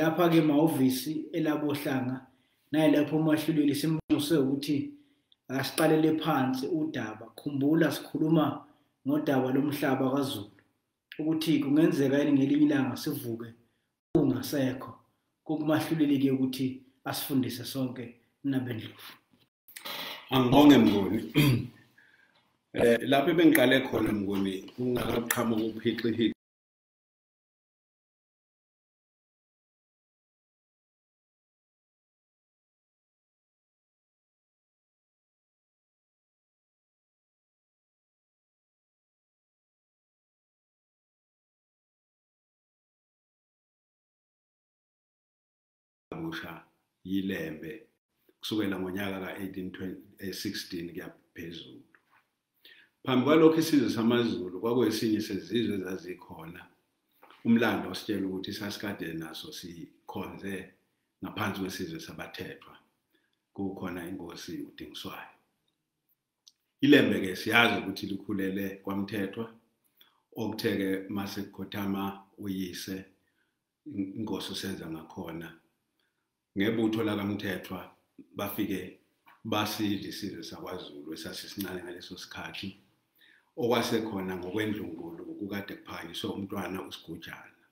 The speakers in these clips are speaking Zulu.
Silapha ke emahhovisi elabohlanga naye lapho umahluleli simnxuse ukuthi asiqalele phansi udaba. Khumbula sikhuluma ngodaba lomhlaba kaZulu, ukuthi kungenzeka yini ngelinye ilanga sivuke ungasekho. Kukumahluleli ke ukuthi asifundise sonke nabendlovu. Angibonge Mnguni. Lapho bengiqale khona Mnguni kungakaqhamuka uphixi busha yiLembe kusukela ngonyaka ka-1816 kuya phezulu. Phambi kwalokho isizwe samaZulu kwakuyesinye sezizwe ezazikhona. Umlando ositshela ukuthi sasikade naso sikhonze ngaphansi kwesizwe sabathethwa, kukhona inkosi uDingiswayo. ILembe-ke siyazi ukuthi likhulele kwaMthethwa, okuthe-ke mase kukhothama uyise inkosi usenza ngakhona ngebutho lakaMthethwa bafike basidla isizwe sakwaZulu esasisincane ngaleso sikhathi, okwasekhona ngokwendlunkulu kukade kuphakanyiswe umntwana uSigujana.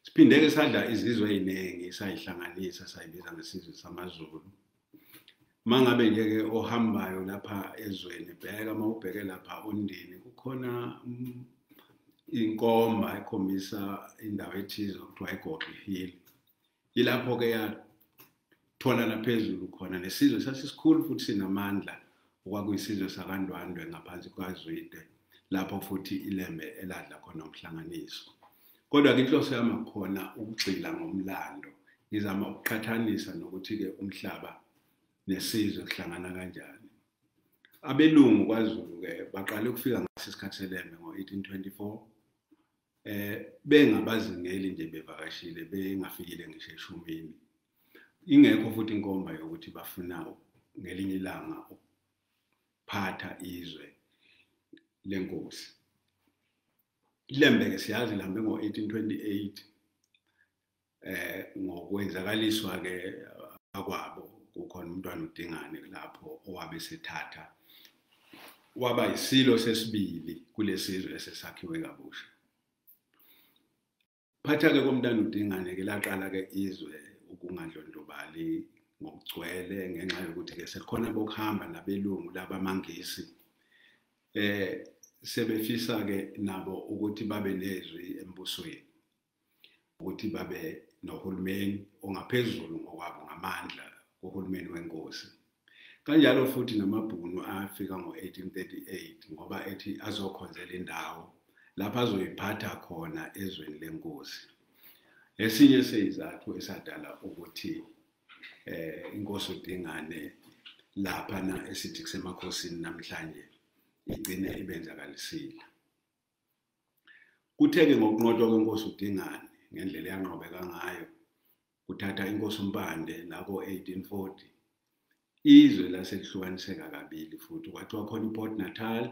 Siphinde-ke sadla izizwe ey'ningi sayihlanganisa sayibiza ngesizwe samaZulu. Mangabe nje-ke ohambayo lapha ezweni, bheka uma ubheke lapha oNdini kukhona inkomba ekhombisa indawo ethize okuthiwa iGoxi Hill. Yilapho-ke yatholana phezulu khona nesizwe sasisikhulu futhi sinamandla, okwakuyisizwe sakaNdwandwe ngaphansi kukaZwide, lapho futhi iLembe eladla khona umhlanganiso. Kodwa-ke inhloso yami akukhona ukugxila ngomlando, ngizama ukuqhathanisa nokuthi-ke umhlaba nesizwe kuhlangana kanjani. Abelungu kwaZulu-ke baqale ukufika ngaso isikhathi seLembe ngo-1824, bengabazingeli nje, bevakashile, bengafikile ngisho eshumini. Ingekho futhi inkomba yokuthi bafuna ngelinye ilanga ukuphatha izwe lenkosi. ILembe-ke siyazi lihambe ngo-1828 ngokwenzakaliswa-ke akwabo, kukhona umntwana uDingane lapho owabe sethatha waba isilo sesibili kulesizwe esesakhiwe kabusha. Phatha-ke komntwana uDingane-ke laqala-ke izwe ukungadlondlobali ngokugcwele ngenxa yokuthi-ke sekukhona bokuhamba nabelungu laba amaNgisi, sebefisa-ke nabo ukuthi babe nezwi embusweni, ukuthi babe nohulumeni ongaphezulu ngokwabo ngamandla kuhulumeni wenkosi. Kanjalo futhi namabhunu afika ngo-1838 ngoba ethi azokhonzela indawo lapho azoyiphatha khona ezweni lenkosi. Esinye sezizathu esadala ukuthi inkosi uDingane laphana esithi kusemakhosini namhlanje igcine ibenzakalisile. Kuthe-ke ngokunqotshwa kwenkosi uDingane ngendlela eyanqobeka ngayo, kuthatha inkosi uMpande nako-1840, izwe laselihlukaniseka kabili futhi. Kwathiwa khona iPort Natal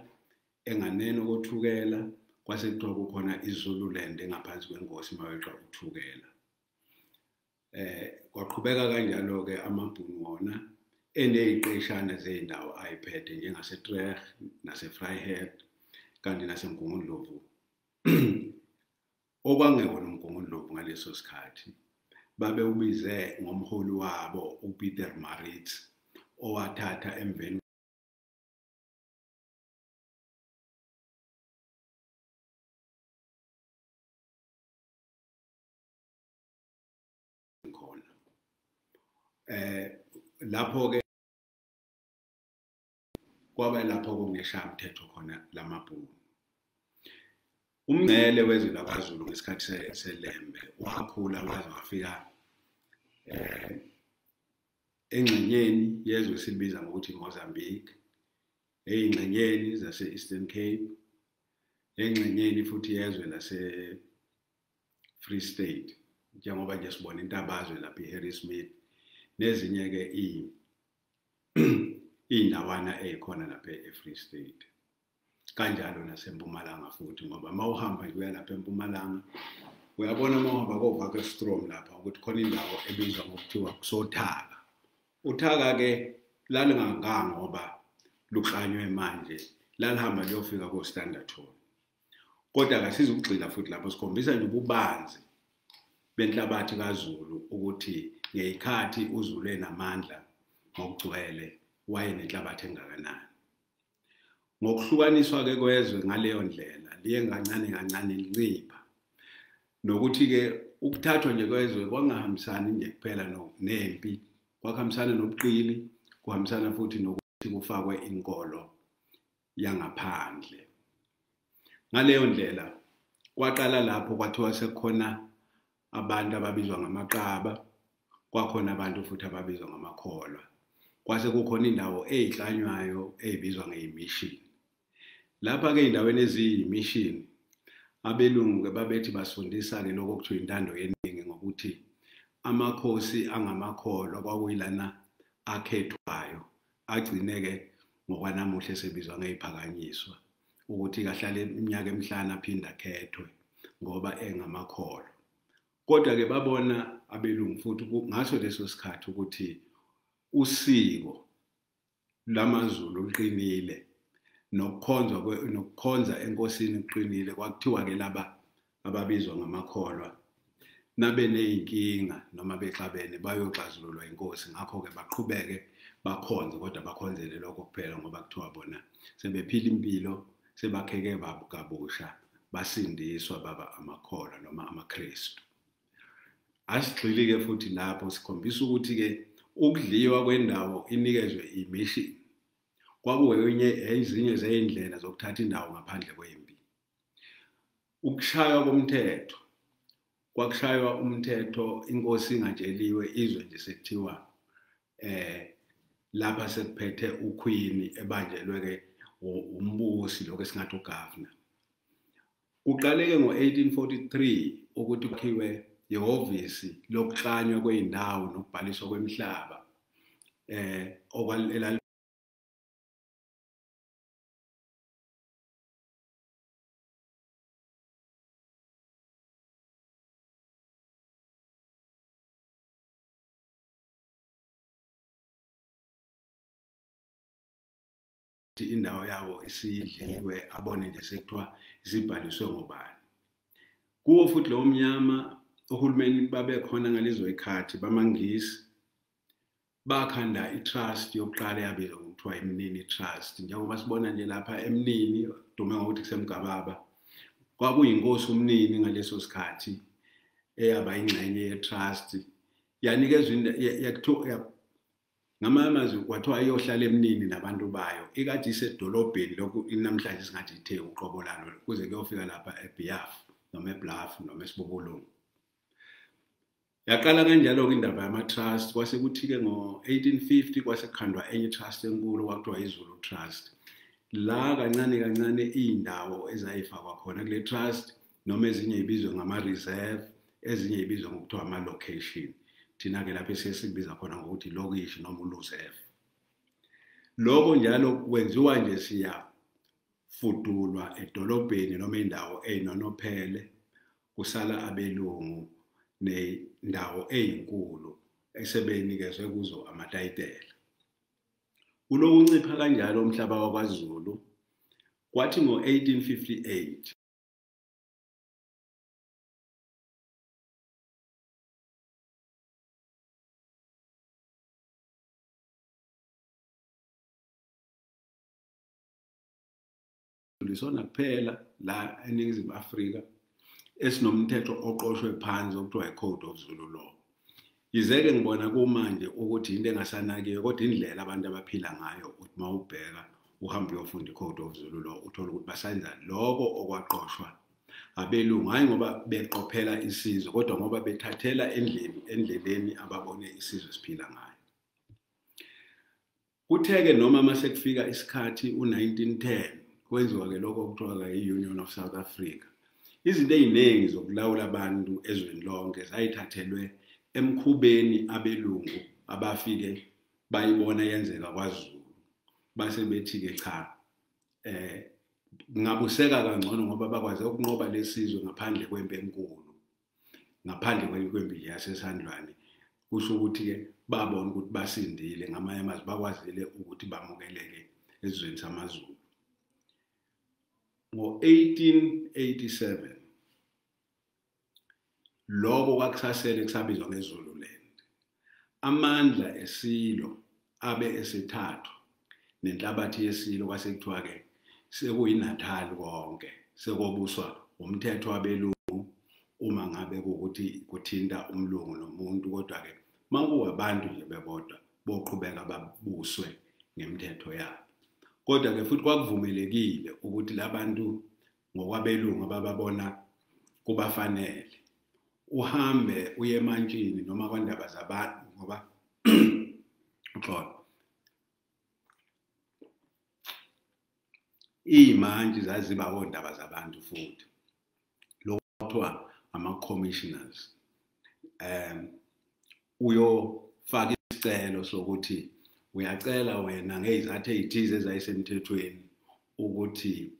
enganeno koThukela, kwase kuthiwa kukhona iZululand engaphansi kwenkosi maweqa uThukela. Kwaqhubeka kanjalo-ke amabhunu wona eneyiqeshana zey'ndawo ayiphethe njengaseTreg naseVryheid kanti naseMgungundlovu. Okwangekona uMgungundlovu ngaleso sikhathi babewubize ngomholi wabo uPieter Maritz, owathatha emveni khona. Lapho-ke kwaba lapho kungeshamthetho khona lamabhunu. Umngcele wezwe lakwaZulu ngesikhathi seLembe wakhula waze wafika engxenyeni yezwe esilibiza ngokuthi Mozambique, eyingxenyeni zase-Eastern Cape, engxenyeni futhi yezwe lase-Free State, njengoba nje sibona intabazwe lapha iHarrismith nezinye-ke iy'ndawana ey'khona lapha e-Free State. Kanjalo naseMpumalanga futhi, ngoba uma uhamba nje uya lapha eMpumalanga Uyabona uma uhamba koVakkerstroom lapha ukuthi khona indawo ebizwa ngokuthiwa kusoThaka. UThaka-ke lalinganganga ngoba luklanywe manje, lalihamba liyofika ko-Standerton. Kodwa kasizukugxila futhi lapho, sikhombisa nje ububanzi benhlabathi kaZulu ukuthi ngeyikhathi uZulu enamandla ngokugcwele wayenenhlabathi engakanani. Ngokuhlukaniswa-ke kwezwe ngaleyo ndlela liye kancane kancane lincipha, nokuthi-ke ukuthathwa nje kwezwe kwangahambisani nje kuphela nempi, kwakuhambisana nobuqili, kuhambisana futhi nokuthi kufakwe inkolo yangaphandle. Ngaleyo ndlela kwaqala lapho kwathiwa sekukhona abantu ababizwa ngamaqaba, kwakhona abantu futhi ababizwa ngamakholwa. Kwase kukhona indawo eyiklanywayo eyibizwa ngeyimishini. Lapha-ke ey'ndaweni eziyimishini, abelungu-ke babethi basifundisa-ke lokho okuthiwa intando yeningi ngokuthi amakhosi angamakholwa kwakuyilana akhethwayo, agcine-ke ngokwanamuhla esebizwa ngey'phakanyiswa, ukuthi kahlale iminyaka emihlanu aphinde akhethwe ngoba engamakholwa. Kodwa-ke babona abelungu futhi ngaso leso sikhathi ukuthi usiko lamaZulu luqinile nokukhonza enkosini kuqinile. Kwakuthiwa-ke laba ababizwa ngamakholwa nabeney'nkinga noma bexabene bayoxazululwa inkosi, ngakho-ke baqhubeke bakhonze, kodwa bakhonzele lokho kuphela ngoba kuthiwa bona sebephila impilo, sebakheke kabusha, basindiswa baba amakholwa noma amaKristu. Asigxili-ke futhi lapho, sikhombisa ukuthi-ke ukudliwa kwendawo inikezwe imishini kwakuwenye ezinye zey'ndlela zokuthatha indawo ngaphandle kwempi. Ukushaywa komthetho, kwakushaywa umthetho inkosi ingatsheliwe, izwe nje sekuthiwa lapha sekuphethe uQueen ebanjelwe-ke umbusi, lokho esingathi ugovernor. Kuqaleke ngo-1843 ukuthi kukhiwe ihhovisi lokuklanywa kwey'ndawo nokubhaliswa kwemihlaba indawo yabo isidliwe, abone nje sekuthiwa isibhaliswe ngobani. Kuwo futhi lo mnyama ohulumeni babekhona ngalezo zikhathi bamaNgisi bakhanda i-trust yokuqala eyabizwa ngokuthiwa iMnini Trust. Njengoba sibona nje lapha eMnini, dume ngokuthi kuseMgababa, kwakuyinkosi uMnini ngaleso sikhathi eyaba ingxenye ye-trust. Yanikezwa ngamanye amazwi kwathiwa iyohlala eMnini nabantu bayo, ikade isedolobheni lokhu namhlanje singathi iTheku uqobo lalo, kuze kuyofika lapha eBiaf noma eBluff noma eSibobulungu. Yaqala kanjalo-ke indaba yama-trust. Kwase kuthi-ke ngo-1850 kwase kukhandwa enye i-trust enkulu kwakuthiwa iZulu Trust. La kancane kancane iy'ndawo ezayifakwa khona kule trust, noma ezinye ibizwe ngama-reserve, ezinye ibizwe ngokuthiwa ama-location. Thina-ke lapho esiye sikubiza khona ngokuthi ilokishi noma uluzefu. Lokho njalo kwenziwa nje siyafudulwa edolobheni noma indawo ey'nonophele, kusala abelungu nendawo eyinkulu esebenikezwe kuzo amatayitela. Kulokuncipha kanjalo umhlaba wakwaZulu, kwathi ngo-1858 isona kuphela la eNingizimu Afrika esinomthetho oqoshwe phansi okuthiwa i-Code of Zulu Law. Yize-ke ngibona kumanje ukuthi into engasanakiwe, kodwa indlela abantu abaphila ngayo uthi uma ubheka uhambe uyofunda i-Code of Zulu Law uthole ukuthi basenza lokho okwaqoshwa abelungu, hhayi ngoba beqophela isizwe, kodwa ngoba bethathela endleleni ababone isizwe siphila ngayo. Kuthe-ke noma mase kufika isikhathi u-1910 kwenziwa-ke lokho okuthiwa i-Union of South Africa. Izinto ey'ningi zokulawula abantu ezweni lonke zayithathelwe emkhubeni abelungu abafike bayibona yenzeka kwaZulu. Base bethi-ke cha, ngabuseka kangcono ngoba bakwazi ukunqoba lesizwe ngaphandle kwempi enkulu. ngaphandle kwempi yaseSandlwane. Kusho ukuthi-ke babona ukuthi basindile, ngamanye amazwi bakwazile ukuthi bamukeleke esizweni samaZulu. Ngo-1887 lokho kwakusasele kusabizwa ngeZululand, amandla esilo abe esethathwa nenhlabathi yesilo kwase kuthiwa-ke sekuyiNatal konke, sekobuswa umthetho wabelungu uma ngabe kuwukuthi kuthinta umlungu nomuntu, kodwa-ke makuwabantu nje bebodwa boqhubeka babuswe ngemithetho yabo. Kodwa-ke futhi kwakuvumelekile ukuthi labantu ngokwabelungu abababona kubafanele uhambe uye emantshini noma kwandaba zabantu, ngoba uxolo iy'mantshi zaziba ondaba zabantu futhi, lokho kuthiwa ama-commissioners. Uyofaka isicelo sokuthi uyacela wena ngezizathu ezithize ezayisemthethweni ukuthi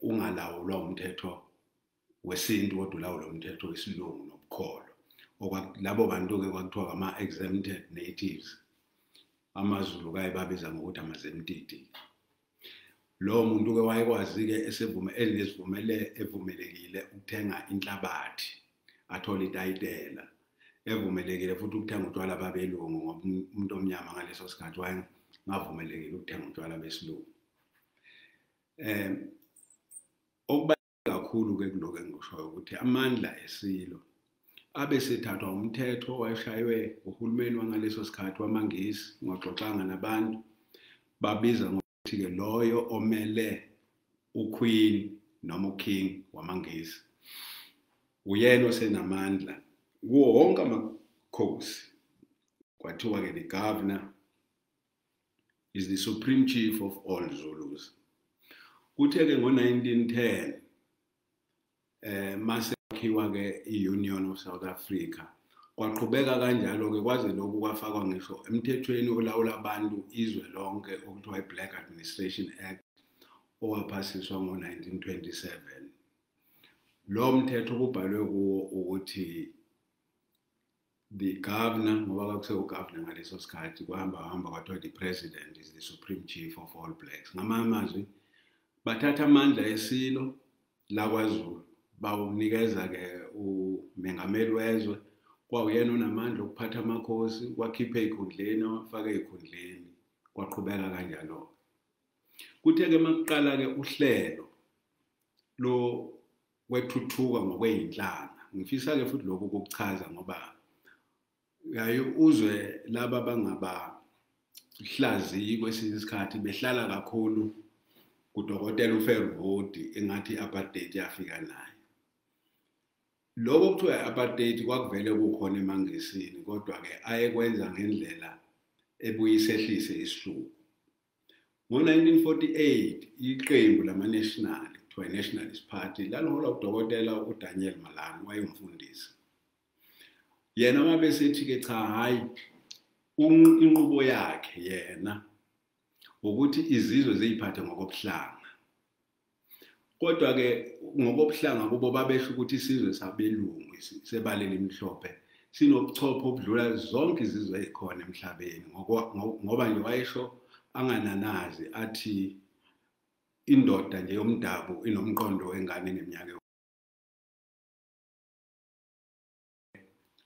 ungalawulwa umthetho wesintu kodwa ulawulwe umthetho wesilungu nobukholo. Labo bantu-ke kwakuthiwa ama-exempted natives, amaZulu kayebabiza ngokuthi amazemtiti. Lowo muntu-ke wayekwazi-ke enesivumele evumelekile ukuthenga inhlabathi athole itayitela, evumelekile futhi ukuthenga utshwala babelungu, ngoba umuntu omnyama ngaleso sikhathi wayengavumelekile ukuthenga utshwala besilungu. Okubaluleke kakhulu-ke kulokhu engikushoyo ukuthi amandla esilo abe sethathwa umthetho owayeshaywe uhulumeni wangaleso sikhathi wamaNgisi, ungaxoxanga nabantu, babiza ngokuthi-ke loyo omele uQueen noma uKing wamaNgisi uyena osenamandla kuwo wonke amakhosi. Kwathiwa-ke the governor is the supreme chief of all Zulus. Kuthe-ke ngo-1910 mase kwakhiwa-ke i-Union of South Africa, kwaqhubeka kanjalo-ke kwaze lokhu kwafakwa ngisho emthethweni olawula abantu izwe lonke okuthiwa i-Black Administration Act owaphasiswa ngo-1927. Lo mthetho kubhalwe kuwo ukuthi the governor, ngoba kwakusewu-governor ngaleso sikhathi, kwahamba hamba kwathiwa the president is the supreme chief of all blacks. Ngamanye amazwi bathatha amandla esilo lakwaZulu bawunikeza-ke umengameli wezwe, kwawuyena onamandla okuphatha amakhosi, wakhipha ey'khundleni wafaka ey'khundleni, kwaqhubeka kanjalo. Kuthe-ke makuqala-ke uhlelo lo kwethuthuka ngokwey'nhlanga, ngifisa-ke futhi lokhu ukukuchaza ngoba uyaye uzwe laba abangabahlaziyi kwesinye isikhathi behlala kakhulu kudokotela uVerwoerd engathi i-apartheid yafika naye. Lokho kuthiwa i-apartheid kwakuvele kukhona emaNgisini, kodwa-ke ayekwenza ngendlela ebuyisehlise isihluku. Ngo-1948 iqembu lama-National, kuthiwa i-Nationalist Party, laliholwa udokotela uDaniel Malan, wayengumfundisi. Yena wabe esethi-ke cha, hhayi, inqubo yakhe yena ukuthi izizwe ziyiphathe ngokobuhlanga. Kodwa-ke ngokobuhlanga kubo babesho ukuthi isizwe sabelungu sebala elimhlophe sinobuchopho obudlula zonke izizwe ezikhona emhlabeni, ngoba nje wayesho angananazi athi indoda nje yomdabu inomqondo wengane eneminyaka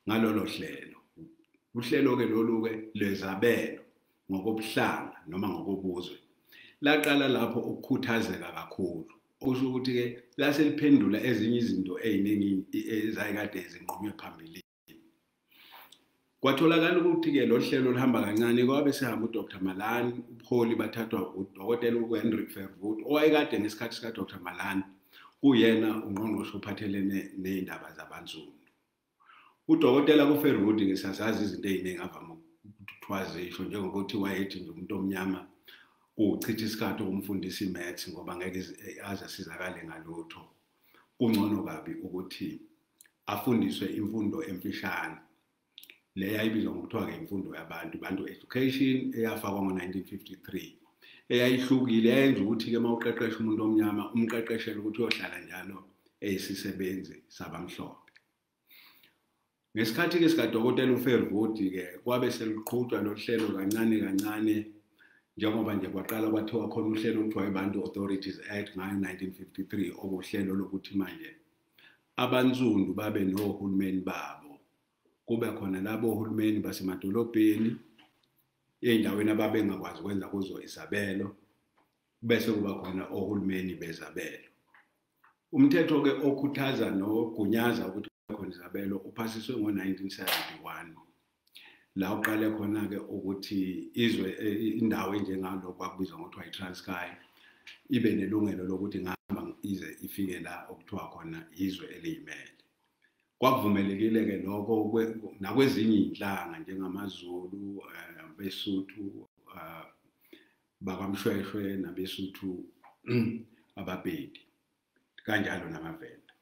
ngalolo hlelo. Uhlelo-ke lolu-ke lwezabelo ngokobuhlanga noma ngokobuzwe laqala lapho ukukhuthazeka kakhulu. Okusho ukuthi-ke lase liphendula ezinye izinto ey'ningi ezayikade zinqunywe phambilini. Kwatholakala ukuthi-ke lo hlelo luhamba kancane, kwabe sehamba uDr Malan, ubuholi bathathwa udokotela uHendrik Verwoerd owayekade ngesikhathi sika-Dr Malan kuyena ungqongqoshe ophathelene ney'ndaba zabansundu. Udokotela kuVerwoerd-ke siyazazi izinto ey'ningi avame ukuthiwa zisho, njengokuthi wayethi nje umuntu omnyama kuwuchitha isikhathi ukumfundisa i-maths ngoba ngeke aze asizakale ngalutho. Kungcono kabi ukuthi afundiswe imfundo emfishane, le yayibizwa ngokuthiwa-ke imfundo yabantu, Bantu Education, eyafakwa ngo-1953, eyayihlukile, yayenza ukuthi-ke uma uqeqesha umuntu omnyama umqeqeshele ukuthi uyohlala njalo eyisisebenzi sabamhlophe. Ngesikhathi-ke sikaDokotela uVerwoerd-ke kwabe seluqhutshwa lo hlelo kancane kancane, njengoba nje kwaqala kwathiwa khona uhlelo okuthiwa iBantu Authorities Act ngayo 1953, okuhlelo lokuthi manje abansundu babe nohulumeni babo, kube khona labo hulumeni basemadolobheni ey'ndaweni ababengakwazi ukwenza kuzo izabelo, bese kuba khona ohulumeni bezabelo. Umthetho-ke okhuthaza nogunyaza ukuthi khona izabelo uphasiswe ngo-1971, la uqale khona-ke ukuthi izwe indawo enjengalo kwakubizwa ngokuthiwa i-Transkei ibe nelungelo lokuthi ingahamba ize ifike la okuthiwa khona izwe eliyimele. Kwakuvumelekile-ke lokho nakwezinye iy'nhlanga njengamaZulu, abeSuthu, bakwaMshweshwe nabeSuthu abaPedi, kanjalo namaVenda.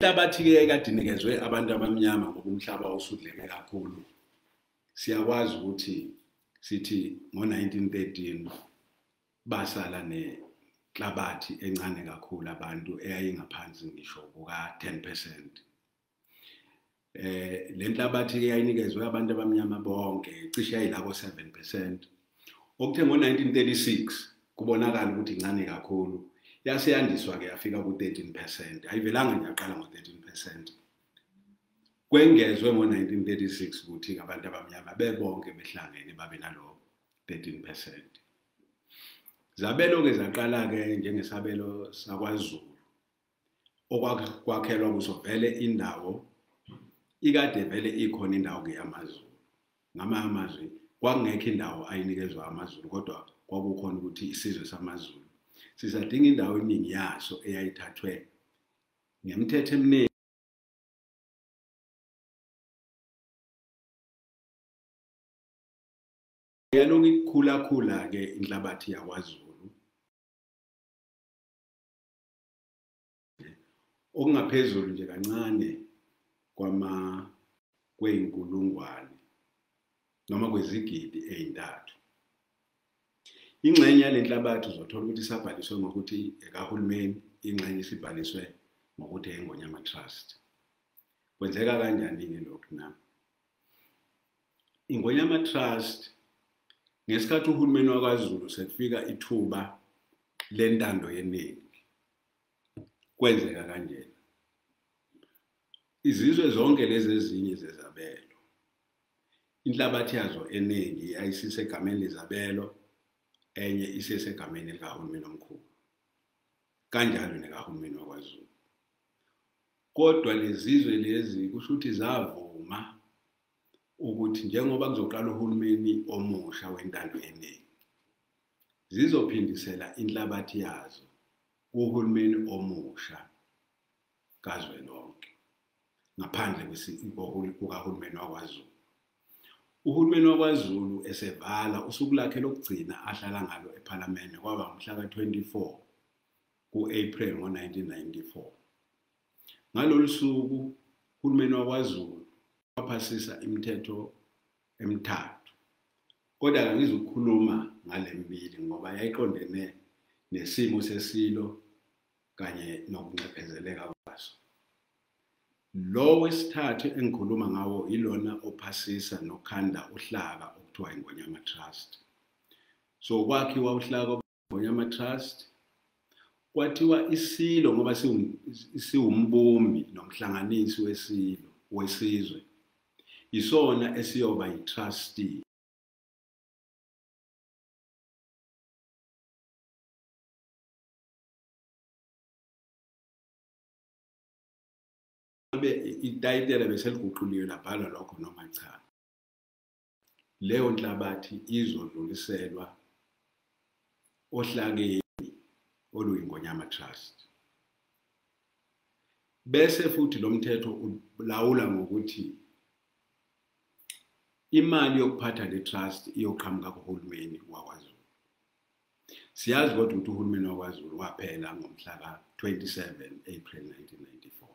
Inhlabathi-ke ekade inikezwe abantu abamnyama ngoba umhlaba usudleke kakhulu, siyakwazi ukuthi sithi ngo-1913 basala nenhlabathi encane kakhulu abantu eyayingaphansi ngisho kuka-10%. Le nhlabathi-ke yayinikezwe abantu abamnyama bonke cishe yayilako 7%. Okuthe ngo-1936 kubonakala ukuthi incane kakhulu, yase yandiswa-ke yafika ku-13%. Ayivelanga nje yaqala ngo-13%. Kwengezwe ngo-1936 ukuthi abantu abamnyama bebonke behlangene babe nalo 13%. Zabelo-ke zaqala-ke njengesabelo sakwaZulu, okwakwakhelwa kuso vele indawo ikade vele ikhona indawo-ke yamaZulu. Ngamanye amazwi kwakungekho indawo ayinikezwa amaZulu, kodwa kwakukhona ukuthi isizwe samaZulu sisadinga indawo eningi yaso eyayithathwe ngemithetho eminingi. Yalokhu ikukhulakhula-ke inhlabathi yakwaZulu, okungaphezulu nje kancane kwey'nkulungwane noma kwezigidi ey'ntathu. Ingxenye yale nhlabathi uzothola ukuthi isabhaliswe ngokuthi ekahulumeni, ingxenye isibhaliswe ngokuthi eNgonyama Trust. Kwenzeka kanjani-ke lokhu na? INgonyama Trust, ngesikhathi uhulumeni wakwaZulu sekufika ithuba lentando yeningi, kwenzeka kanjena. Izizwe zonke lezi ezinye zezabelo, inhlabathi yazo eningi yayisisegameni lezabelo, enye isesegameni likahulumeni omkhulu, kanjalo nekahulumeni wakwaZulu. Kodwa lezizwe lezi kusho ukuthi zavuma ukuthi njengoba kuzoqala uhulumeni omusha wentando yeningi, zizophindisela inhlabathi yazo kuhulumeni omusha kazwelonke, ngaphandle kukahulumeni wakwaZulu. Uhulumeni wakwaZulu esevala usuku lakhe lokugcina ahlala ngalo ePhalamende kwaba ngomhla ka-24 ku-April ngo-1994. Ngalolu suku uhulumeni wakwaZulu waphasisa imithetho emithathu, kodwa angizukukhuluma ngale mibili ngoba yayiqondene nesimo sesilo kanye nokunxephezeleka kwaso. Lo wesithathu engikhuluma ngawo ilona ophasisa nokhanda uhlaka okuthiwa iNgonyama Trust. So kwakhiwa uhlaka iNgonyama Trust, kwathiwa isilo ngoba siwumbumbi nomhlanganisi wesilo wesizwe, isona esiyoba yi-trustee. Itayitela beseliguquliwe labhalwa lokho noma cha, leyo nhlabathi izodluliselwa ohlakeni oluyiNgonyama Trust. Bese futhi lo mthetho ulawula ngokuthi imali yokuphatha le trust iyoqhamuka kuhulumeni wakwaZulu. Siyazi kodwa ukuthi uhulumeni wakwaZulu waphela ngomhla ka-27 April 1994.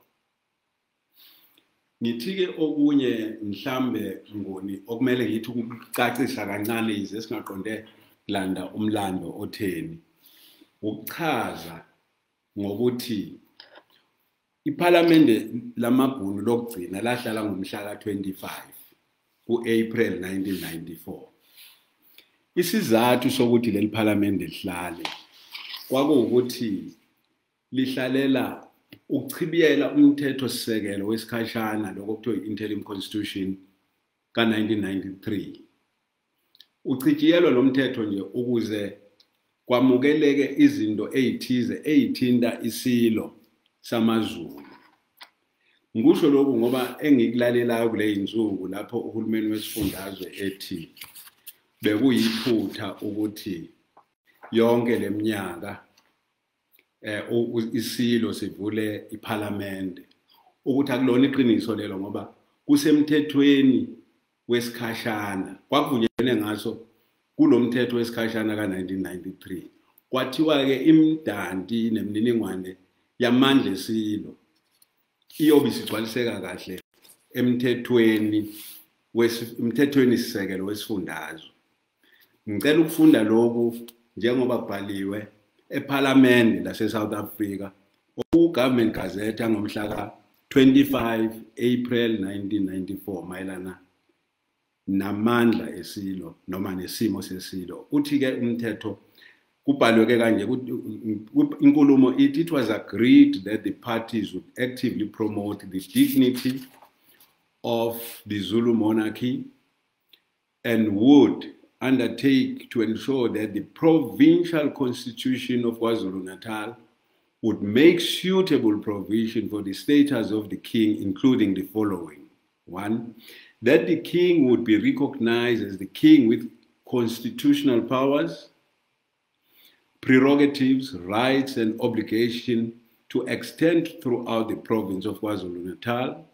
Ngithi-ke okunye mhlambe Ngoni okumele ngithi ukucacisa kancane yize singaqonde landa umlando otheni, ukuchaza ngokuthi Iphalamende lamabhunu lokugcina lahlala ngomhla ka-25 ku-April 1994. Isizathu sokuthi leli phalamende lihlale kwakuwukuthi lihlalela ukuchibiyela umthetho-sisekelo wesikhashana, lokho okuthiwa i-Interim Constitution ka-1993. Uchitshiyelwa lo mthetho nje ukuze kwamukeleke izinto ey'thize ey'thinta isilo samaZulu. Ngikusho lokhu ngoba engikulalelayo kule y'nsuku lapho uhulumeni wesifundazwe ethi bekuyiphutha ukuthi yonke leminyaka isilo sivule iphalamende, ukuthi akulona iqiniso lelo ngoba kusemthethweni wesikhashana kwakuvunyelene ngaso kulomthetho wesikhashana ka-1993. Kwathiwa-ke imidanti nemininingwane yamandla esilo iyobe isigcwaliseka kahle emthethweni sisekelo wesifundazwe. Ngicela ukufunda lokhu njengoba kubhaliwe ePhalamende lase-South Africa, ku-Government Gazette yangomhla ka-25 April 1994 mayelana namandla esilo noma nesimo sesilo. Uthi-ke umthetho kubhalwe-ke kanje, inkulumo ithi, it was agreed that the parties would actively promote the dignity of the Zulu monarchy and would undertake to ensure that the provincial constitution of KwaZulu-Natal would make suitable provision for the status of the king, including the following. 1, that the king would be recognized as the king with constitutional powers, prerogatives, rights, and obligation to extend throughout the province of KwaZulu-Natal,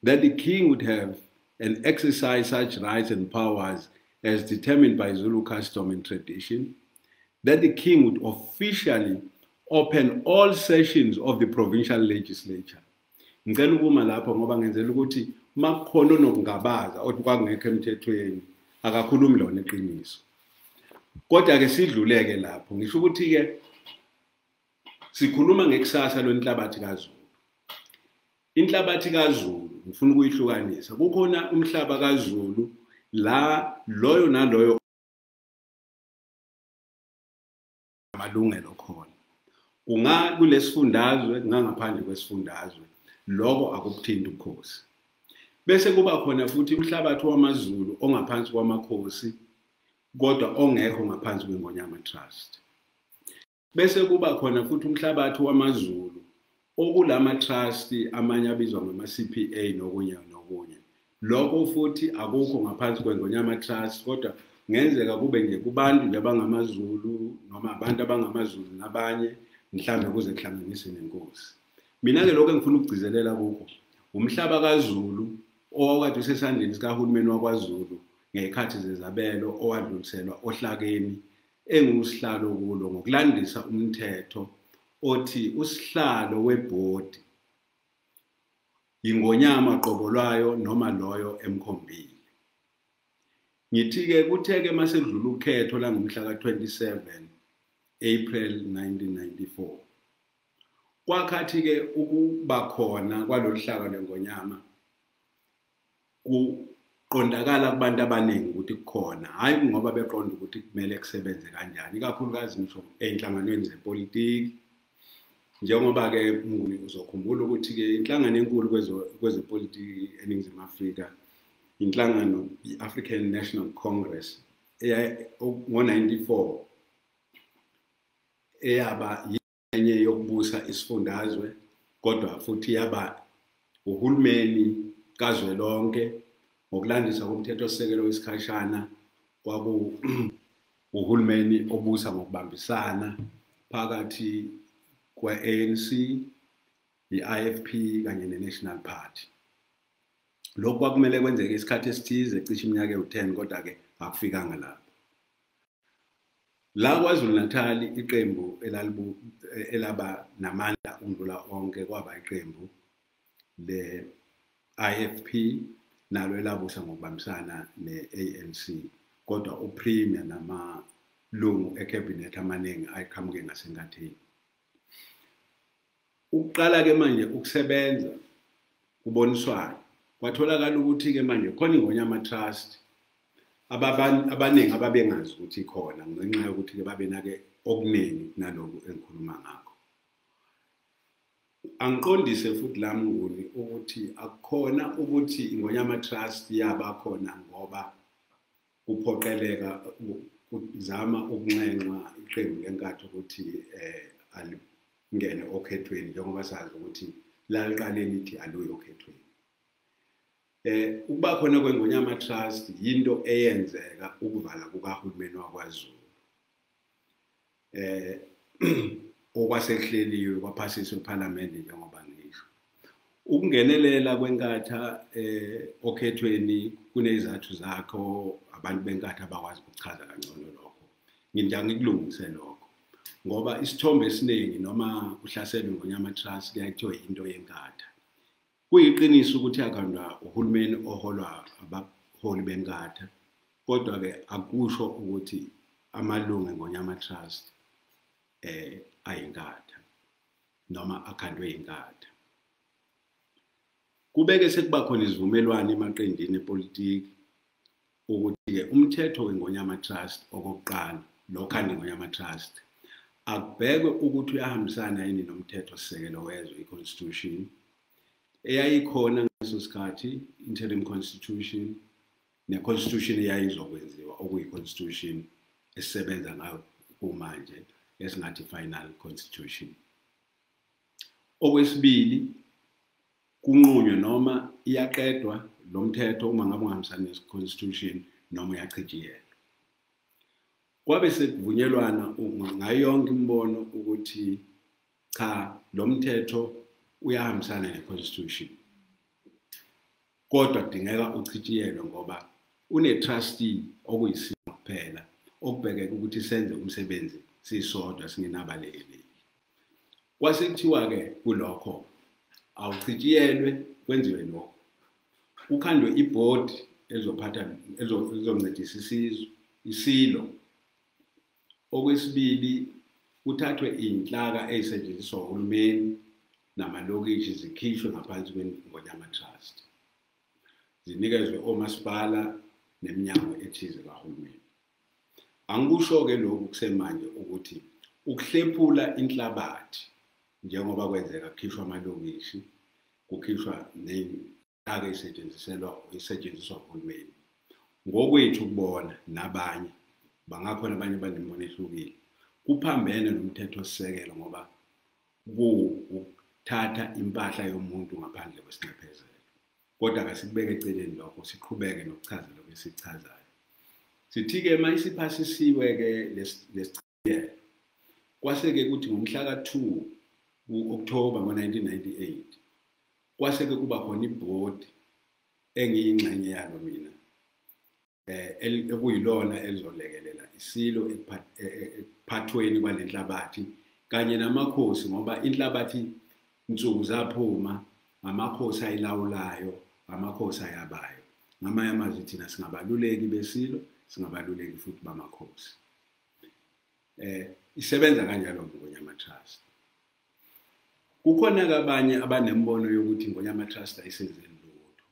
that the king would have and exercise such rights and powers as determined by Zulu custom and tradition, that the king would officially open all sessions of the provincial legislature. Ngicela ukuma lapho ngoba ngenzela ukuthi makukhona onokungabaza othi kwakungekho emthethweni akakhulumi lona iqiniso. Kodwa ke sidluleke lapho, ngisho ukuthi ke sikhuluma ngekusasa lwenhlabathi kaZulu. Inhlabathi kaZulu ngifuna ukuyihlukanisa. Kukhona umhlaba kaZulu la loyo naloyo amalungelo khona. Kunga kulesifundazwe, kungangaphandle kwesifundazwe, lokho akukuthinti ubukhosi. Bese kuba khona futhi umhlabathi wamaZulu ongaphansi kwamakhosi kodwa ongekho ngaphansi kweNgonyama Trust. Bese kuba khona futhi umhlabathi wamaZulu okulama trust amanye abizwa ngama CPA nokunye nokunye. Lokho futhi akukho ngaphansi kweNgonyama Trust, kodwa ngenzeka kube nje kubantu nje abangamaZulu noma abantu abangamaZulu nabanye mhlambe kuze kuhlanganise nenkosi. Mina ke lokho engifuna ukugcizelela kukho umhlaba kaZulu owakade usesandleni sikahulumeni wakwaZulu ngezikhathi zezabelo owadluliselwa ohlakeni engusihlalo kulo ngokulandisa umthetho othi usihlalo webhodi ingonyama qobo lwayo noma loyo emkhombile. Ngithi-ke kuthe-ke masekudlula ukhetho langomhla ka-27 April 1994 kwakhathi-ke ukuba khona kwalolu hlaka lwengonyama kuqondakala kubantu abaningi ukuthi kukhona, hhayi ngoba beqonda ukuthi kumele kusebenze kanjani, ikakhulukazi ngisho ey'nhlanganweni zepolitiki. Njengoba-ke uzokhumbula ukuthi-ke inhlangano enkulu kwezepolitiki eNingizimu Afrika, inhlangano i-African National Congress ngo-94 eyaba yenye yokubusa isifundazwe, kodwa futhi yaba uhulumeni kazwelonke ngokulandisa komthethosisekelo wesikhashana. Kwaku uhulumeni obusa ngokubambisana phakathi kwe-ANC, i-IFP kanye ne-National Party. Lokhu kwakumele kwenzeke isikhathi esithize cishe iminyaka ewu-10, kodwa-ke akufikanga lapho. La KwaZulu-Natal iqembu elaba namandla ukudlula onke kwaba iqembu le-IFP, nalo elabusa ngokubambisana ne-ANC, kodwa uPremier namalungu ecabinet amaningi ayiqhamuke ngasenkathini. Ukuqala ke manje ukusebenza kuboniswana, kwatholakala ukuthi ke manje khona iNgonyama Trust abaningi ababengazi ukuthi ikhona ngenxa yokuthi ke babenake okuningi naloku engikhuluma ngakho. Angiqondise futhi la Mnguni ukuthi akukhona ukuthi iNgonyama Trust yaba khona ngoba kuphoqeleka kuzama ukunxenxa iqembu leNkatha ukuthi alingene okhethweni, njengoba sazi ukuthi laliqale lithi aluyi okhethweni. Ukuba khona kweNgonyama Trust yinto eyenzeka ukuvala kukahulumeni wakwaZulu. Okwasekuhleliwe kwaphasiswa ePhalamende njengoba ngisho. Ukungenelela kweNkatha okhethweni kunezizathu zakho, abantu beNkatha abakwazi ukuchaza kangcono lokho. Nginja ngikulungise lokho ngoba isithombe esiningi noma kuhlaselwe iNgonyama Trust kuyathiwa into yeNkatha. Kuyiqiniso ukuthi akhandwa uhulumeni oholwa abaholi beNkatha, kodwa ke akusho ukuthi amalungu eNgonyama Trust ayiNkatha noma akhandwe iNkatha. Kubeke sekuba khona izivumelwano emaqenjini epolitiki ukuthi-ke umthetho weNgonyama Trust okokuqala, lo khanda iNgonyama Trust, akubhekwe ukuthi uyahambisana yini nomthetho sisekelo wezwe, i-constitution eyayikhona ngaleso sikhathi, interim constitution, ne-constitution eyayizokwenziwa okuyi-constitution esisebenza ngayo kumanje, esingathi final constitution. Okwesibili, kunqunywe noma iyaqedwa lo mthetho uma ngabe ungahambisani ne-constitution noma uyachitshiyelwa. Kwabe sekuvunyelwana ngayo yonke imibono ukuthi cha, lo mthetho uyahambisana ne-constitution, kodwa kudingeka uchitshiyelwe ngoba une-trustee okuyisimo kuphela okubhekeka ukuthi senze umsebenzi sisodwa singenabalekeleli. Kwase kuthiwa-ke kulokho awuchitshiyelwe kwenziwe lokho, kukhandwe ibhodi elizophatha elizoncedisa isizwe isilo. Okwesibili, kuthathwe iy'nhlaka ey'setshenziswa uhulumeni namalokishi zikhishwe ngaphansi kweNgonyama Trust, zinikezwe omasipala neminyango ethize kahulumeni. Angikusho-ke lokhu kusemanje ukuthi ukuhlephula inhlabathi njengoba kwenzeka kukhishwa amalokishi, kukhishwa ney'nhlaka esetshenziswa uhulumeni. Ngokwethu kubona nabanye, bangakhona abanye abanemibono ehlukile, kuphambene nomthetho-sisekelo ngoba kuwukuthatha impahla yomuntu ngaphandle kwesinxephezelo. Kodwa kasikubeke eceleni lokho, siqhubeke nokuchaza lokho esikuchazayo. Sithi-ke uma isiphasisiwe-ke lesichibiyelo, kwase-ke kuthi ngomhla ka-2 ku-October ngo-1998 kwase-ke kuba khona ibhodi engiyingxenye yalo mina, ekuyilona elizolekelela isilo ekuphathweni kwalenhlabathi kanye namakhosi, ngoba inhlabathi insuku zaphuma amakhosi ayilawulayo, amakhosi ayabayo. Ngamanye amazwi thina singabaluleki besilo, singabaluleki futhi bamakhosi. Isebenza kanjalo iNgonyama Trust. Kukhona abanye abanembono yokuthi iNgonyama Trust ayisenzeli lutho.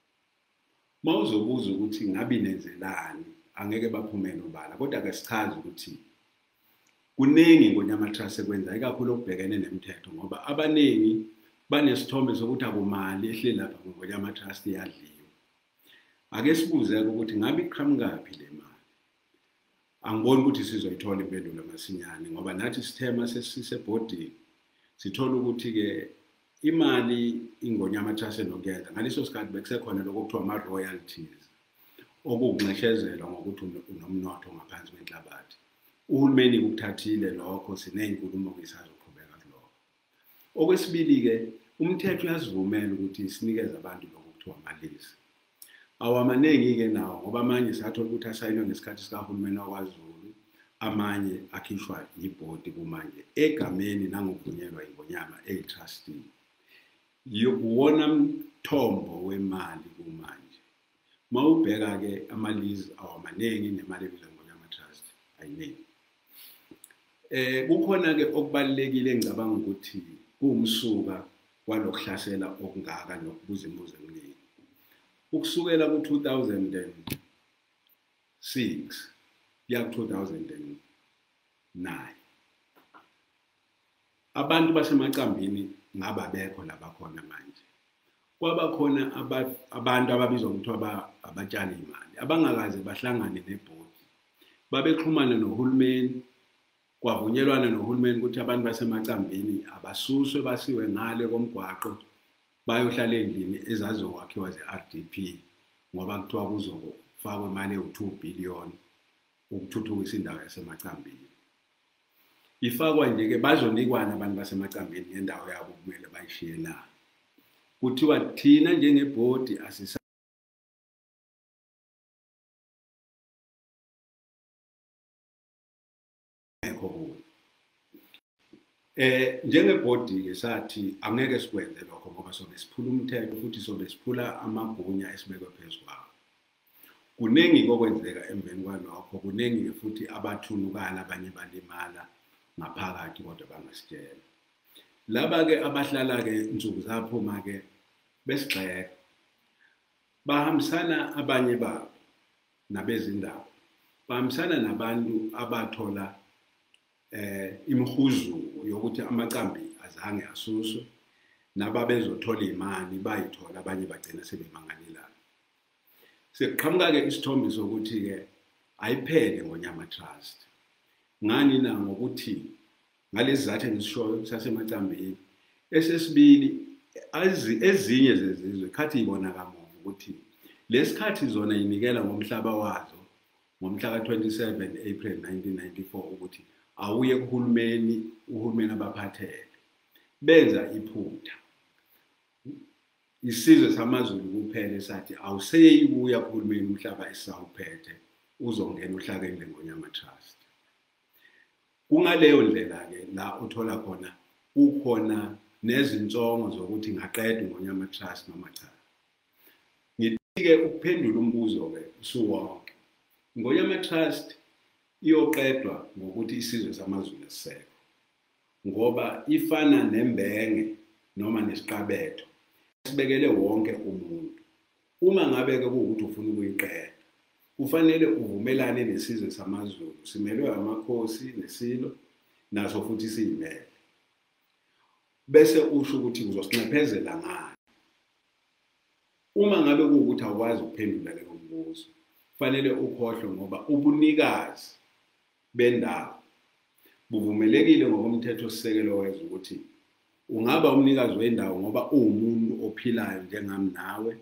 Mawuzobuza ukuthi ngabe inenzelani, angeke baphumele obala, kodwa ke sichaze ukuthi kuningi iNgonyama Trust ekwenza, ikakhulu okubhekene nemithetho, ngoba abaningi banesithombe sokuthi akumali ehleli lapha kwiNgonyama Trust iyadliwa. Ake sibuze-ke ukuthi ngabe iqhamukaphi le mali. Angiboni ukuthi sizoyithola impendulo masinyane, ngoba nathi sithema sesisebhodini sithola ukuthi-ke imali iNgonyama Trust enokuyenza ngaleso sikhathi bekusekhona lokho okuthiwa ama-royalties, okuwukunxeshezelwa ngokuthi unomnotho ngaphansi kwenhlabathi. Uhulumeni ukuthathile lokho, siney'nkulumo-ke isazoqhubeka kulokho. Okwesibili-ke, umthetho uyasivumela ukuthi sinikeze abantu lokho okuthiwa ama-lease. Awamaningi-ke nawo, ngoba amanye sathola ukuthi asayinwe ngesikhathi sikahulumeni wakwaZulu, amanye akhishwa yibhodi kumanje egameni nangokuvunyelwa iNgonyama eyi-trustee. Uwona mthombo wemali kumanje. Mawubheka-ke ama-lease awamaningi nemali ebizwa iNgonyama Trust ayiningi. Kukhona-ke okubalulekile engicabanga ukuthi kuwumsuka walokuhlasela okungaka nokubuza imibuzo eminingi. Ukusukela ku-2006 kuya ku-2009 abantu basemacambini ngababekho labakhona manje. Kwaba khona abantu ababizwa ngokuthiwa abatshali imali abangakaze bahlangane nebhodi, babexhumana nohulumeni, kwavunyelwana nohulumeni ukuthi abantu basemacambini abasuswe basiwe ngale komgwaqo bayohlala endlini ezazokwakhiwa ze-RDP, ngoba kuthiwa kuzofakwa imali ewu-2 billion ukuthuthukisa indawo yasemacambini. Ifakwa nje-ke bazonikwana abantu basemacambini ngendawo yabo kumele bayishiye na. Kuthiwa thina njengebhodi asisekho kuyo. Njengebhodi-ke sathi angeke sikwenze lokho ngoba sobe siphula umthetho futhi sobe siphula amagunya esibekwe phezu kwawo. Kuningi kokwenzeka emveni kwalokho, kuningi-ke futhi abathunukala abanye balimala ngaphakathi kodwa bangasitshela. Laba-ke abahlala-ke insuku zaphuma-ke besigxeka, bahambisana abanye babo nabezindaba, bahambisana nabantu abathola imihuzuko yokuthi amacambi azange asuswe, nababezothola imali bayithola, abanye bagcina sebemangalelana. Sekuqhamuka-ke isithombe sokuthi-ke ayiphele Ngonyama Trust. Ngani na? Ngokuthi ngalezi zathu engisishoyo sasemacambini. Esesibili, ezinye zezizwe khathi ibona kamuva ukuthi lesikhathi zona inikela ngomhlaba wazo ngomhla ka-27 April 1994 ukuthi awuye kuhulumeni, uhulumeni abaphathele. Benza iphutha. Isizwe samaZulu kuphela esathi awuseyikuya kuhulumeni umhlaba esisawuphethe uzongena uhlakeni leNgonyama Trust. Kungaleyo ndlela-ke la uthola khona kukhona nezinsongo zokuthi ngaqeda iNgonyama Trust noma cha. Ngithi-ke ukuphendula umbuzo-ke usuwonke, Ingonyama Trust iyoqedwa ngokuthi isizwe samaZulu sisekho, ngoba ifana nembenge noma nesiqabetho sibekele wonke umuntu. Uma ngabe-ke kuwukuthi ufuna ukuyiqeda, kufanele uvumelane nesizwe samaZulu, simelwe amakhosi nesilo, naso futhi siyimele, bese usho ukuthi uzosinxephezela ngani. Uma ngabe kuwukuthi awukwazi ukuphendula leyo mbuzo, kufanele ukhohlwe, ngoba ubunikazi bendawo buvumelekile ngokomthetho-sisekelo wezwe ukuthi ungaba umnikazi wendawo ngoba uwumuntu ophilayo njengami nawe.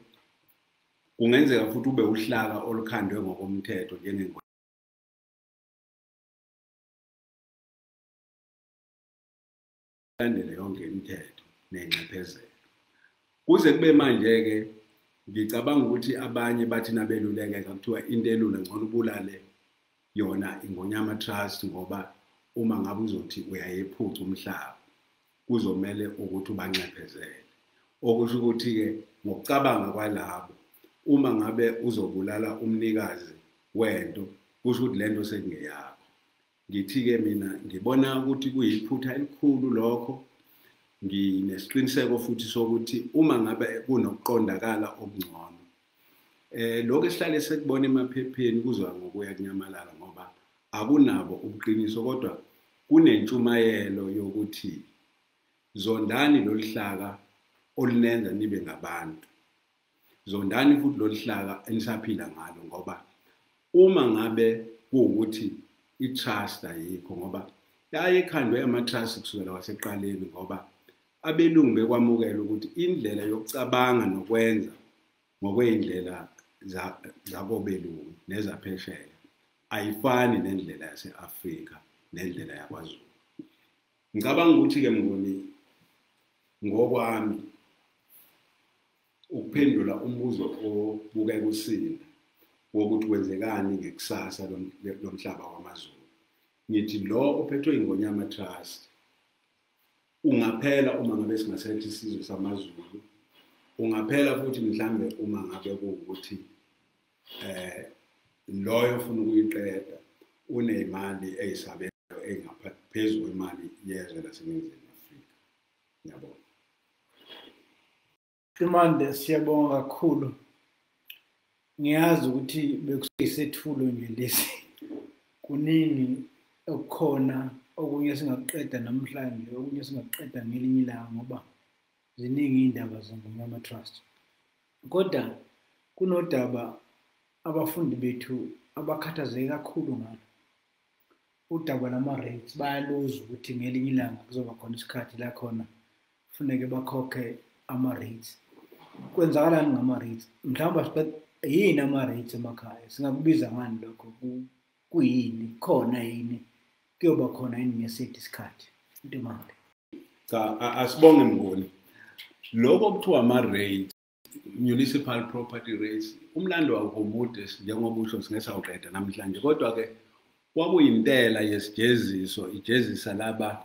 Kungenzeka futhi ube uhlaka olukhandwe ngokomthetho njengengolandele yonke imithetho nenxephezelo. Kuze kube manje-ke ngicabanga ukuthi abanye bathi nabelulekeka kuthiwa into elula ngcono ubulale yona iNgonyama Trust, ngoba uma ngabe uzothi uyayephuca umhlaba kuzomele ukuthi ubanxephezele. Okusho ukuthi-ke ngokucabanga kwalabo, uma ngabe uzobulala umnikazi wento kusho ukuthi lento sekungeyakho. Ngithi-ke mina ngibona ukuthi kuyiphutha elikhulu lokho. Nginesiqiniseko futhi sokuthi uma ngabe kunokuqondakala okungcono, lokho esihlale sekubona emaphepheni kuzwa ngokuya kunyamalala, ngoba akunabo ubuqiniso, kodwa kunentshumayelo yokuthi zondani lolu hlaka olunenza nibe ngabantu, zondani futhi lolu hlaka enisaphila ngalo, ngoba uma ngabe kuwukuthi i-trust ayikho, ngoba yayikhandwe ama-trust kusukela kwasekuqaleni, ngoba abelungu bekwamukela ukuthi indlela yokucabanga nokwenza ngokweyindlela zakobelungu nezaphesheya ayifani nendlela yase-Afrika nendlela yakwaZulu. Ngicabanga ukuthi-ke Mnguni, ngokwami ukuphendula umbuzo obukeka usinda wokuthi kwenzekani ngekusasa lomhlaba wamaZulu, ngithi lo ophethwe iNgonyama Trust ungaphela uma ngabe singasethi isizwe samaZulu, ungaphela futhi mhlambe uma ngabe kuwukuthi loyo ofuna ukuyiqeda uneyimali eyisabelayo engaphezulu kwemali yezwe laseNingizimu Afrika. Ngiyabonga. Ntimande, siyabonga kakhulu. Ngiyazi ukuthi bekuyisethulo nje lesi. Kuningi okukhona, okunye singakuqeda namhlanje, okunye singakuqeda ngelinye ilanga, ngoba ziningi iy'ndaba zeNgonyama Trust. Kodwa kunodaba abafundi bethu abakhathazeke kakhulu ngalo, udaba lama-rates. Bayaluzwa ukuthi ngelinye ilanga kuzoba khona isikhathi la khona kufuneke bakhokhe ama-rates. Kwenzakalani ngama-rates? Mhlawumbe yini ama-rates emakhaya? Singakubiza ngani lokho? Kuyini? Khona yini? Kuyoba khona yini ngesethu isikhathi? Ntimande. Cha, asibonge Mnguni. Lokho kuthiwa ama-rates, municipal property rates, umlando wakho mude, njengoba usho, singesawuqeda namhlanje, kodwa-ke kwakuyintela yesijeziso, ijezisa laba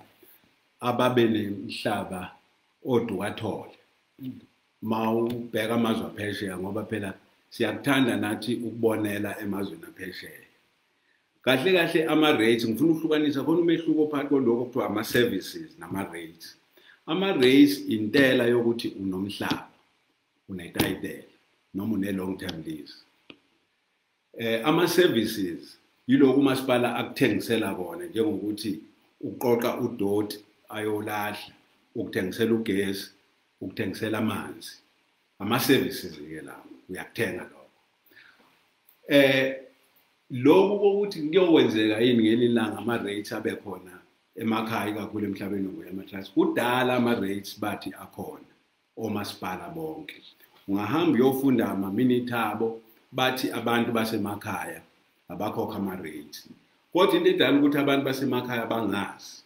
ababe nemhlaba odukathole. Mawubheka amazwe aphesheya, ngoba phela siyakuthanda nathi ukubonela emazweni aphesheya. Kahle kahle ama-rates, ngifuna ukuhlukanisa khona umehluko phakathi kwalokho okuthiwa ama-services nama-rates. Ama-rates intela yokuthi unomhlaba, unetayitela noma une-long term lease. Ama-services yilokhu umasipala akuthengisela kona, njengokuthi uqoqa udoti ayolahla, ukuthengisela ugesi, ukuthengisela amanzi. Ama-services ke lawo, uyakuthenga lokho. Lokhu kokuthi kuyokwenzeka yini ngelinye ilanga ama-rates abe khona emakhaya, ikakhulu emhlabeni weNgonyama Trust, kudala ama-rates bathi akhona omasipala bonke. Ungahamba uyofunda ama-minute abo, bathi abantu basemakhaya abakhokha ama-rates. Kodwa into edala ukuthi abantu basemakhaya bangazi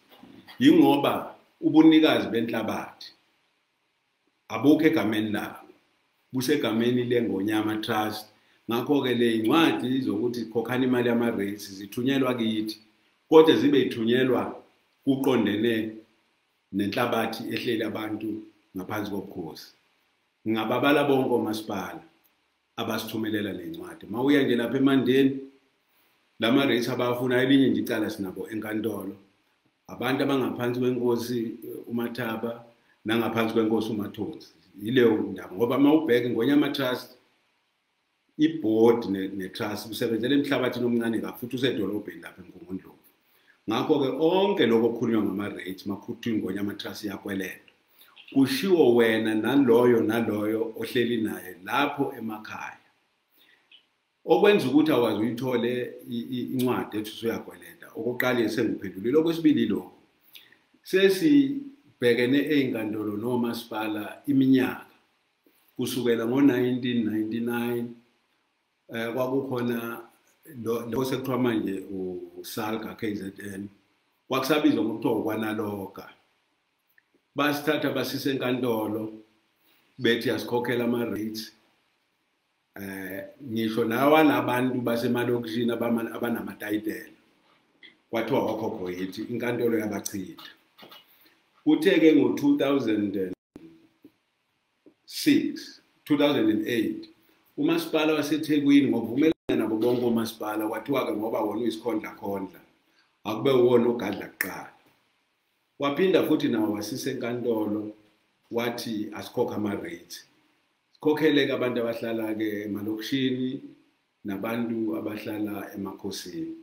yingoba ubunikazi benhlabathi abukho egameni labo, busegameni leNgonyama Trust. Ngakho-ke le incwadi zokuthi khokhani imali yama-rates zithunyelwa kithi, kodwa zibe ithunyelwa kuqondene nenhlabathi ehleli abantu ngaphansi kobukhosi. Ngingababala bonke omasipala abasithumelela le ncwadi. Mawuya nje lapha eMandeni, lama rates abafuna, elinye nje icala sinabo enkantolo, abantu abangaphansi kwenkosi uMathaba nangaphansi kwenkosi uMathonsi. Yileyo ndaba, ngoba mawubheka iNgonyama Trust, i-board ne-trust kusebenzela emhlabathini omncane kabi, futhi usedolobheni lapha eMgungundlovu. Ngakho-ke onke lokho okukhulunywa ngama-rates, makuthiwa iNgonyama Trust iyakweleta, kushiwo wena naloyo naloyo ohleli naye lapho emakhaya. Okwenza ukuthi awazi uyithole incwadi ethi usuyakweleta, okokuqala sengiphendulile. Okwesibili, lokhu sesibhekene ey'nkantolo nomasipala iminyaka kusukela ngo-1999. Kwakukhona lo sekuthiwa manje uSalga KZN, kwakusabizwa ngokuthiwa ukwanaloga. Basithatha basise enkantolo, bethi asikhokhela ama-rates, ngisho nawa labantu basemalokishini abanamatayitela, kwathiwa wakhokhwe yithi. Inkantolo yabachitha. Kuthe-ke ngo-2006, 2008, umasipala waseThekwini, ngokuvumelana nabo bonke omasipala, kwathiwa-ke ngoba wona uyisikhondla khondla, akube uwona ogadla kuqala. Waphinda futhi nawo wasisa enkantolo, wathi asikhokhe ama-rates. Sikhokheleke abantu abahlala-ke emalokishini nabantu abahlala emakhosini.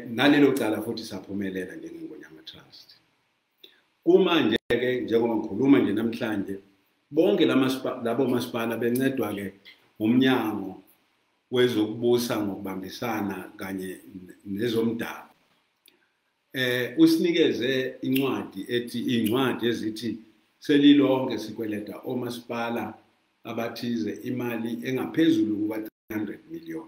Nalelo cala futhi saphumelela njengeNgonyama Trust. Kumanje ke, njengoba ngikhuluma nje namhlanje, bonke labo masipala bencedwa ke umnyango wezokubusa ngokubambisana kanye nezomdabu, usinikeze incwadi ethi, incwadi ezithi selilonke sikweleta omasipala abathize imali engaphezulu kuka 300 million.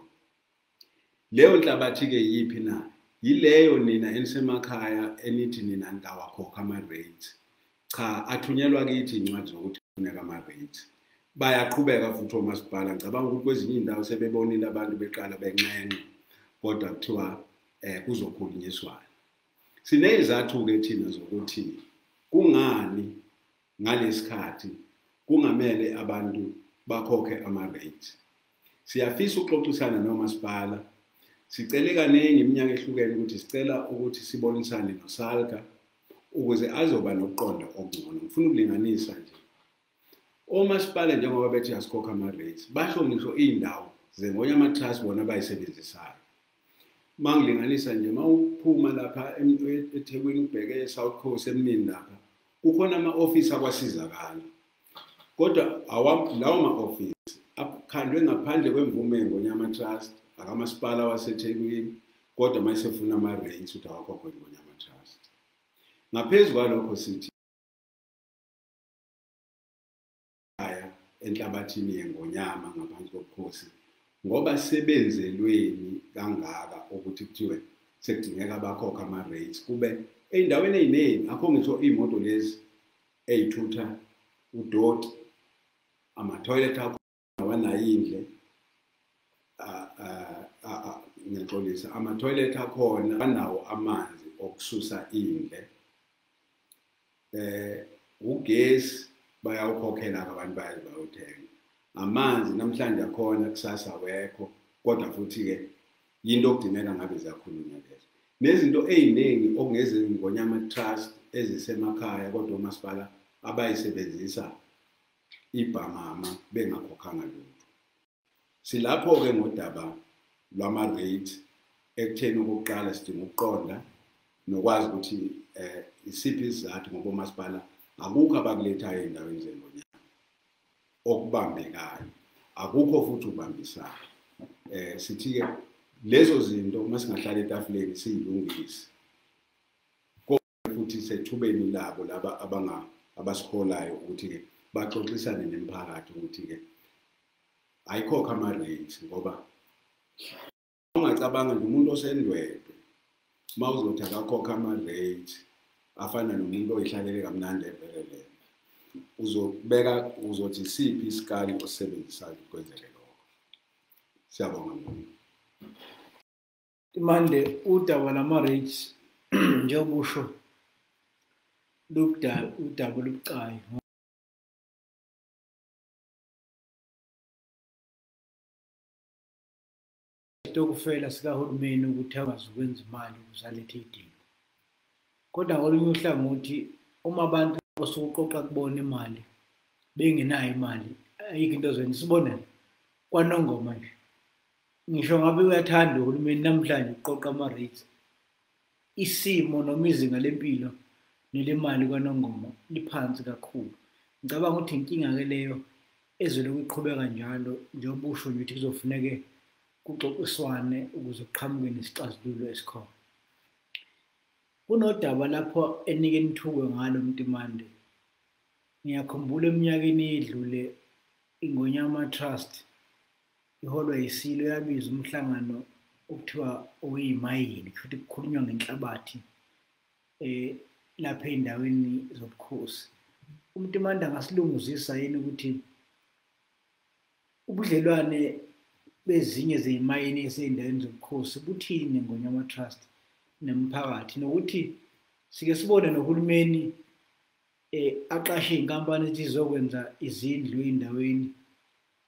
Leyo nhlabathi ke yiphi na? Yileyo nina enisemakhaya enithi nina nitawakhokha ama-rates. Cha, athunyelwa kithi incwadi zokuthi kufuneka ama-rates. Bayaqhubeka futhi omasipala, ngicabanga ukuthi kwezinye iy'ndawo sebebonile abantu beqala benxenxe, kodwa kuthiwa kuzokhulunyiswana. Siney'zathu-ke thina zokuthi kungani ngalesikhathi kungamele abantu bakhokhe ama-rates. Siyafisa ukuxoxisana nomasipala. Sicele kaningi iminyaka ehlukene ukuthi sicela ukuthi sibonisane noSalga. ukuze azoba nokuqonda okungcono. Ngifuna ukulinganisa nje omasipala njengoba bethi asikhokha ama-rates, basho ngisho iy'ndawo zeNgonyama Trust bona abayisebenzisayo. Mangilinganisa nje, mawuphuma lapha eThekwini ubheke e-South Coast emnini lapha, kukhona ama-ofisi akwasizakala, kodwa lawo ma-ofisi akhandwe ngaphandle kwemvume yeNgonyama Trust akamasipala waseThekwini, kodwa mayesefuna ama-rates ukuthi awakhokhwe iNgonyama Trust. Ngaphezu kwalokho sithi aya enhlabathini yeNgonyama ngaphansi kobukhosi, ngoba sebenzelweni kangaka ukuthi kuthiwe sekudingeka bakhokhe ama-rates, kube ey'ndaweni ey'ningi akho ngisho iy'moto lezi ey'thutha udoti, amathoyilethi akho awanayo indle, ngiyaxolisa, amathoyilethi akhona anawo amanzi okususa indle, ugesi bayawukhokhela abantu bayazi bayothenga, amanzi namhlanje akhona kusasa awekho, kodwa futhi-ke yinto okudingeka ngabe ziyakhulunywa lezo. Nezinto ey'ningi okungezeNgonyama Trust ezisemakhaya kodwa omasipala abayisebenzisa ibhamama bengakhokhanga lutho. Silapho-ke ngodaba lwama-rate ekutheni okokuqala sidinga ukuqonda nokwazi ukuthi isiphi isizathu, ngoba omasipala akukho abakulethayo ey'ndaweni zeNgonyama okubambekayo, akukho futhi ukubambisana. Sithi-ke lezo zinto uma singahlala etafuleni siyilungise, kodwa futhi sethubeni labo laba abasiholayo ukuthi-ke baxoxisane nemiphakathi ukuthi-ke ayikhokhe ama-rates, ngoba ungacabanga nje umuntu osendwedwe uma uzothi akakhokhe ama-rates afana nomuntu oyihlalele kamnandi evelele, uzobeka uzothi isiphi isikali osisebenzisayo kwenzeke lokho. Siyabonga mkhulu. Mande, udaba lama-rates njengoba usho udaba olubucayi, isitokufela sikahulumeni ukuthi akwazi ukwenza imali ukuze alethe iy'dingo, kodwa ngakolunye uhlangothi uma abantu osuke uqoqa kubona imali bengenayo imali, ayikho into ozoyenza. Isibonelo kwaNongoma nje, ngisho ngabe uyathanda uhulumeni namhlanje ukuqoqa ama-rates, isimo noma izinga lempilo nelemali kwaNongoma liphansi kakhulu. Ngicabanga ukuthi inkinga-ke leyo ezolokhu iqhubeka njalo, njengoba usho nje ukuthi kuzofuneke kuxoxiswane ukuze kuqhamuke nesixazululo esikhona. Kunodaba lapho enike nithuke ngalo Mntimande. Ngiyakhumbula eminyakeni edlule iNgonyama Trust iholwa yiSilo yabiza umhlangano okuthiwa oweyimayini, kusho ukuthi kukhulunywa ngenhlabathi lapha ey'ndaweni zobukhosi. UMntimande angasilunguzisa yini ukuthi ubudlelwane bezinye zeyimayini esey'ndaweni zobukhosi buthini neNgonyama Trust nemiphakathi, nokuthi sike sibone nohulumeni aqashe iy'nkampani ethi zizokwenza izindlu ey'ndaweni,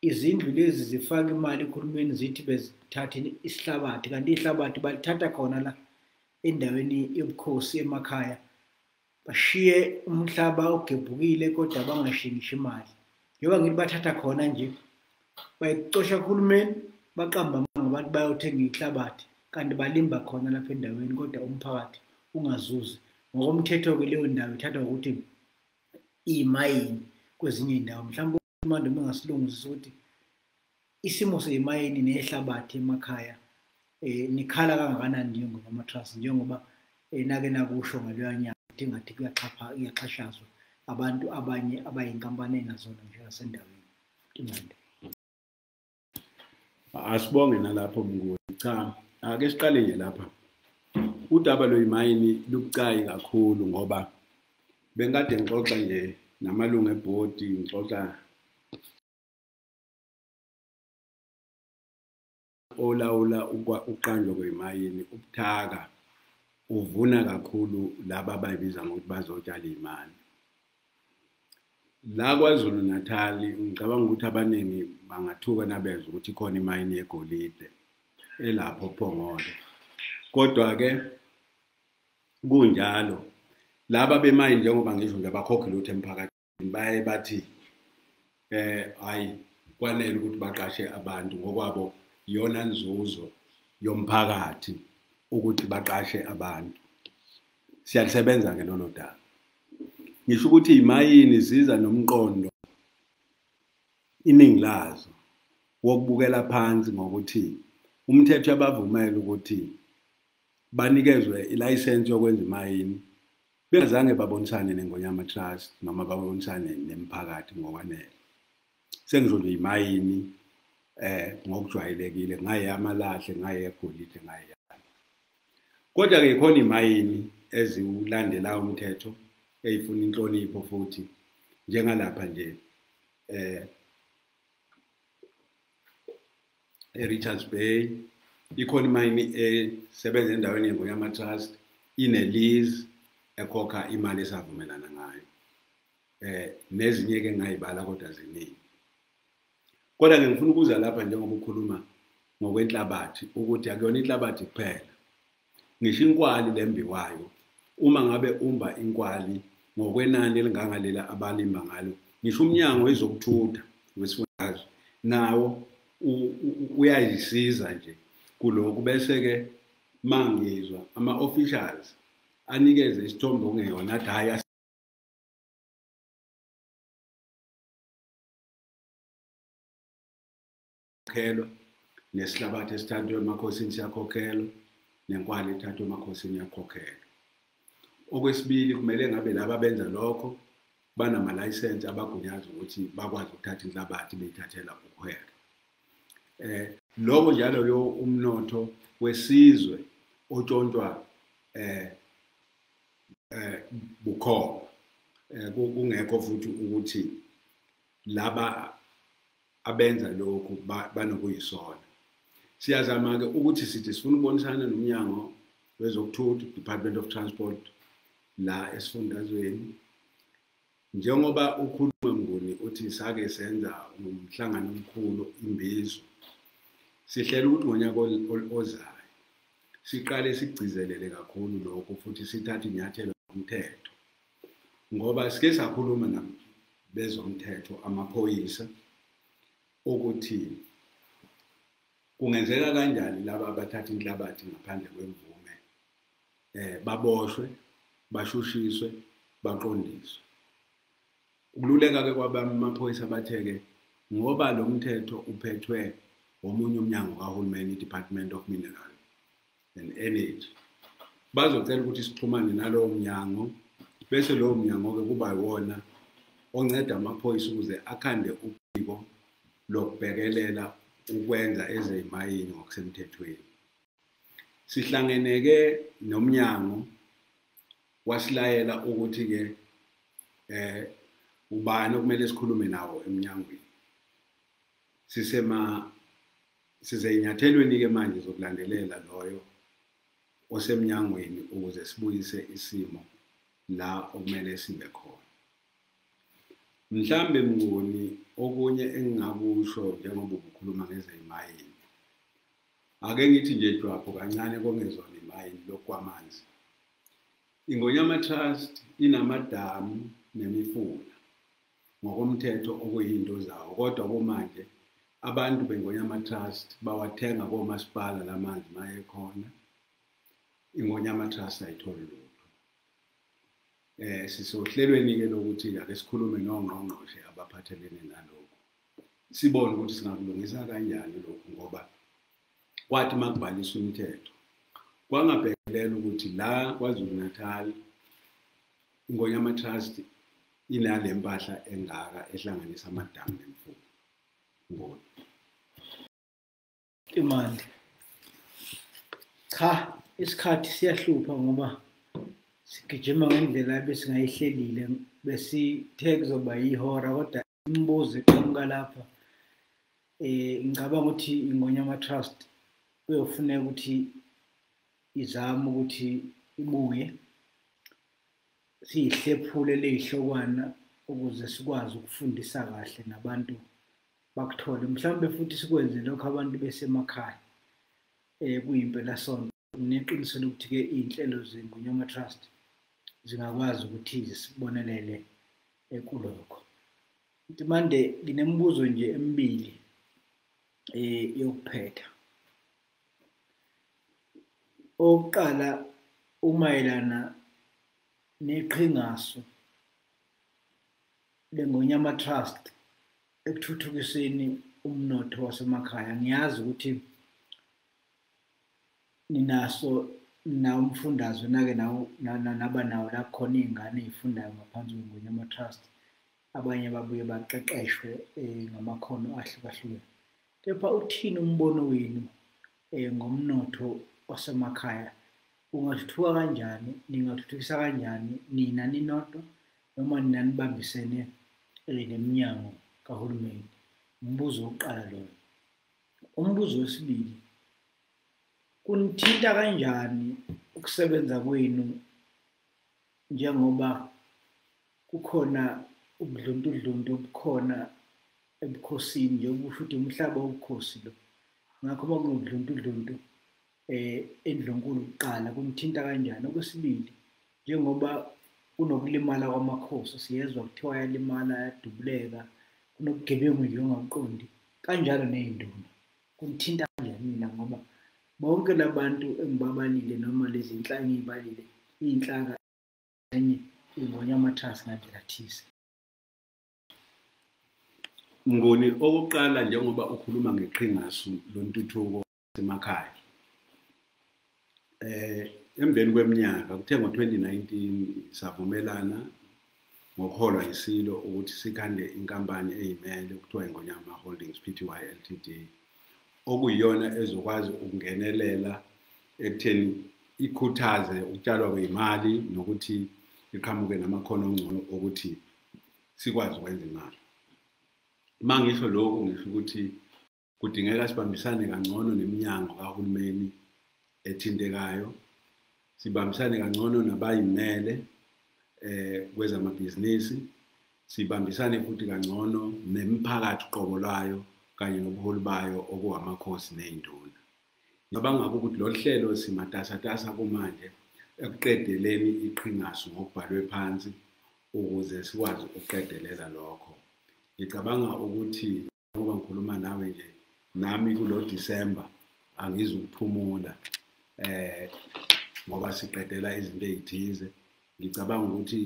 izindlu lezi zifaka imali kuhulumeni zithi bezithathe isihlabathi, kanti ihlabathi balithatha khona la endaweni yobukhosi emakhaya, bashiye umhlaba ogebhukile kodwa bangashiyi ngisho imali. Njengoba ngithi bathatha khona nje, bayicosha kuhulumeni, baqamba amanga abantu bayothenga ihlabathi, kanti balimba khona lapha endaweni kodwa umphakathi ungazuzi. Ngokomthetho-ke leyo ndawo ithathwa ngokuthi iyimayini kwezinye iy'ndawo. Mhlawumbe uMando uma engasilungisa ukuthi isimo seyimayini nehlabathi emakhaya nikhala kangakanani njengoba Trust, njengoba nake nakusho ngaleya nyanga ukuthi engathi kuyaxhashazwa abantu abanye abayinkampani engazona njengasendaweni. Mntimande. Asibonge nalapho Mnguni. Cha, ake siqale nje lapha. Udaba lweyimayini lubucayi kakhulu, ngoba bengikade ngixoxa nje namalungu ebhodi, ngixoxa olawula ukuqanjwa kweyimayini ubuthaka uvuna kakhulu laba abayibiza ngokuthi bazotshala imali. La KwaZulu Natal ngicabanga ukuthi abaningi bangathuka nabezwa ukuthi ikhona imayini yegolide elapho Phongolo. Kodwa-ke kunjalo, Laba bemayini njengoba ngisho nje abakhokhi lutho emphakathini, baye bathi hayi kwanele ukuthi baqashe abantu ngokwabo, iyona nzuzo yomphakathi ukuthi baqashe abantu. Siyalisebenza ke lolo daba. Ngisho ukuthi imayini ziza nomqondo iningi lazo wokubukela phansi ngokuthi umthetho uyabavumela ukuthi banikezwe ilayisensi yokwenza imayini bengazange babonisane neNgonyama Trust noma babonisane nemphakathi ngokwanele. Sengisho nje imayini ngokujwayelekile ngaye amalahle, ngaye egolide, ngaye. Kodwa ke ikhona imayini eziwulandela umthetho eyifuna inhlonipho futhi, njengalapha nje eRichards Bay ikhona imayini esebenza endaweni yeNgonyama Trust, ine-lease ekhokha imali esavumelana ngayo. Nezinye ke ngayibala kodwa ziningi. Kodwa ke ngifuna ukuza lapha njengoba ukhuluma ngokwenhlabathi ukuthi akuyona inhlabathi kuphela. Ngisho inkwali lembiwayo, uma ngabe umba inkwali ngokwenani elingangalela abalima ngalo, ngisho umnyango wezokuthutha wesifundazwe nawo uyayisiza nje kulokhu. Bese ke mangizwa ama-officials anikeze isithombe okungeyona, athi hhayi asikhokhelwa, nesihlabathi esithathwe emakhosini siyakhokhelwa, nenkwali ethathwe emakhosini iyakhokhelwa. Okwesibili, kumele ngabe laba abenza lokho banamalayisensi abagunyaza ukuthi bakwazi ukuthatha inhlabathi beyithathela ukuhweba. Lokho njalo lo umnotho wesizwe otshontshwa bukhoma, kungekho futhi ukuthi laba abenza lokhu banokuyisola. Siyazama ke ukuthi sithi sifuna ukubonisana nomnyango wezokuthutha, Department of Transport la esifundazweni. Njengoba ukhuluma Mnguni uthi sake senza umhlangano omkhulu imbizo, sihlela ukuthi ngonyaka ozayo siqale sigcizelele kakhulu lokho futhi sithathe inyathelo lomthetho, ngoba sike sakhuluma nabezomthetho amaphoyisa ukuthi kungenzeka kanjani laba abathatha inhlabathi ngaphandle kwemvume baboshwe, bashushiswe, baqondiswe. Ukululeka ke kwabamaphoyisa bathe-ke ngoba lo mthetho uphethwe omunye umnyango kahulumeni, i-Department of Mineral and Energy, bazocela ukuthi sixhumane nalowo mnyango, bese lowo mnyango-ke kuba yiwona onceda amaphoyisa ukuze akhande uphiko lokubhekelela ukwenza ezeyimayini ngokusemthethweni. Sihlangeneke nomnyango wasilayela ukuthi-ke ubani okumele sikhulume nawo emnyangweni. Siseyinyathelweni-ke manje zokulandelela loyo osemnyangweni ukuze sibuyise isimo la okumele sibe khona. Mhlambe Mnguni, okunye engingakusho njengoba ubukhuluma ngezeyimayini, ake ngithi nje jwapho kancane kongezona imayini lokwamanzi. Ingonyama Trust inamadamu nemifula ngokomthetho okuyinto zawo, kodwa kumanje abantu beNgonyama Trust bawathenga komasipala lamanzi mayekhona. Ingonyama Trust ayitholi lutho. Sisohlelweni ke lokuthi ake sikhulume nongqongqoshe abaphathelene nalokhu, sibone ukuthi singakulungisa kanjani lokhu, ngoba kwathi makubhaliswa umthetho kwangabhekelela ukuthi la KwaZulu Natal Ingonyama Trust inale mpahla engaka ehlanganisa amadamu nemifula. Ngibona imali. Cha, isikhathi siyahlupha ngoba sigijima ngendlela ebesingayihlelile, besithe kuzoba yihora, kodwa imibuzo eqhamuka lapha ngicabanga ukuthi Ingonyama Trust kuyofuneka ukuthi izame ukuthi ibuye siyihlephule leyihlokwana ukuze sikwazi ukufundisa kahle nabantu bakuthole, mhlawumbe futhi sikwenze lokho abantu besemakhaya kuyimpelasonto. Ngineqiniso lokuthi-ke iy'nhlelo zeNgonyama Trust zingakwazi ukuthi zisibonelele kulokho. Ntimande, nginemibuzo nje emibili yokuphetha. Owokuqala umayelana neqhingasu leNgonyama Trust ekuthuthukiseni umnotho wasemakhaya. Ngiyazi ukuthi ninaso nawo umfundazwe nake nawo naba nawo la khona iy'ngane ey'fundayo ngaphansi kweNgonyama Trust, abanye babuye baqeqeshwe ngamakhono ahlukahlukene. Kepha uthini umbono wenu ngomnotho wasemakhaya? Ungathuthuka kanjani? Ningathuthukisa kanjani nina ninodwa noma nina nibambisene neminyango kahulumeni? Umbuzo wokuqala loyo. Umbuzo wesibili, kunithinta kanjani ukusebenza kwenu njengoba kukhona ubudluntudluntu obukhona ebukhosini, njengoba usho ukuthi umhlaba wobukhosi lo, ngakho uma kunobudluntudluntu endlunkulu kuqala kunithinta kanjani? Okwesibili, njengoba kunokulimala kwamakhosi, siyezwa kuthiwa ayalimala, ayadubuleka, kunobugebengu nje ongabuqondi, kanjalo ney'nduna, kunithinta kanjani nina? Ngoba bonke labantu engibabalile noma lezi nhlaka engiyibalile, iy'nhlaka enye iNgonyama Trust ngandlela thize. Mnguni, okokuqala njengoba ukhuluma ngeqhingasu lontuthuko emakhaya, emveni kweminyaka kuthe ngo-2019 savumelana ngokuholwa yiSilo ukuthi sikhande inkampani eyimele okuthiwa iNgonyama Holdings Pty Ltd, okuyiyona ezokwazi ukungenelela ekutheni ikhuthaze ukutshalwa kweyimali nokuthi iqhamuke namakhono ongcono ukuthi sikwazi ukwenza imali. Uma ngisho lokhu ngisho ukuthi kudingeka sibambisane kangcono neminyango kahulumeni ethintekayo, sibambisane kangcono nabayimele kwezamabhizinisi, sibambisane futhi kangcono nemiphakathi uqobo lwayo kanye nobuholi bayo okuwamakhosi ney'nduna. Ngicabanga ukuthi lolu hlelo simatasatasa kumanje ekuqedeleni iqhingasu ngokubhalwe phansi ukuze sikwazi ukuqedelela lokho. Ngicabanga ukuthi ngoba ngikhuluma nawe nje, nami kulo December angizukuphumula ngoba siqedela izinto ey'thize. Ngicabanga ukuthi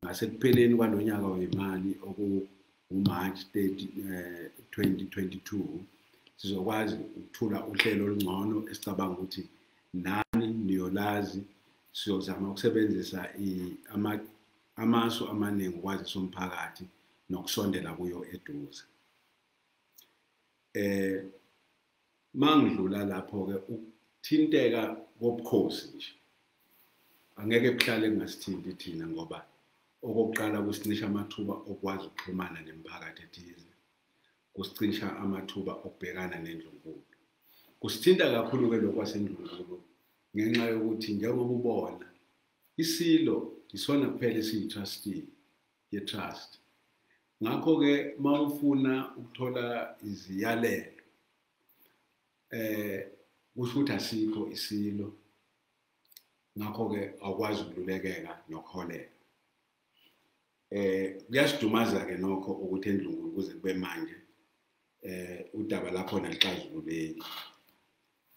ngasekupheleni kwalonyaka wemali oku-March 30, 2022 sizokwazi ukuthula uhlelo olungcono esicabanga ukuthi nani niyolazi. Siyozama ukusebenzisa amasu amaningi ukwazisa umphakathi nokusondela kuyo eduze. Mangidlula lapho-ke, ukuthinteka kobukhosi nje angeke kuhlale kungasithinti thina, ngoba okokuqala kusicisha amathuba okwazi ukuxhumana nemiphakathi ethize, kusicisha amathuba okubhekana nendlunkulu. Kusithinta kakhulu-ke lokhu kwasendlunkulu ngenxa yokuthi njengoba ubona iSilo isona kuphela esiyi-trustee ye-trust. Ngakho-ke uma ufuna ukuthola iziyalelo kusho ukuthi asikho iSilo, ngakho-ke awukwazi ukululekeka nokuholela. Kuyasidumaza-ke nokho ukuthi endlunkulu kuze kube manje udaba lakhona lixazululeki.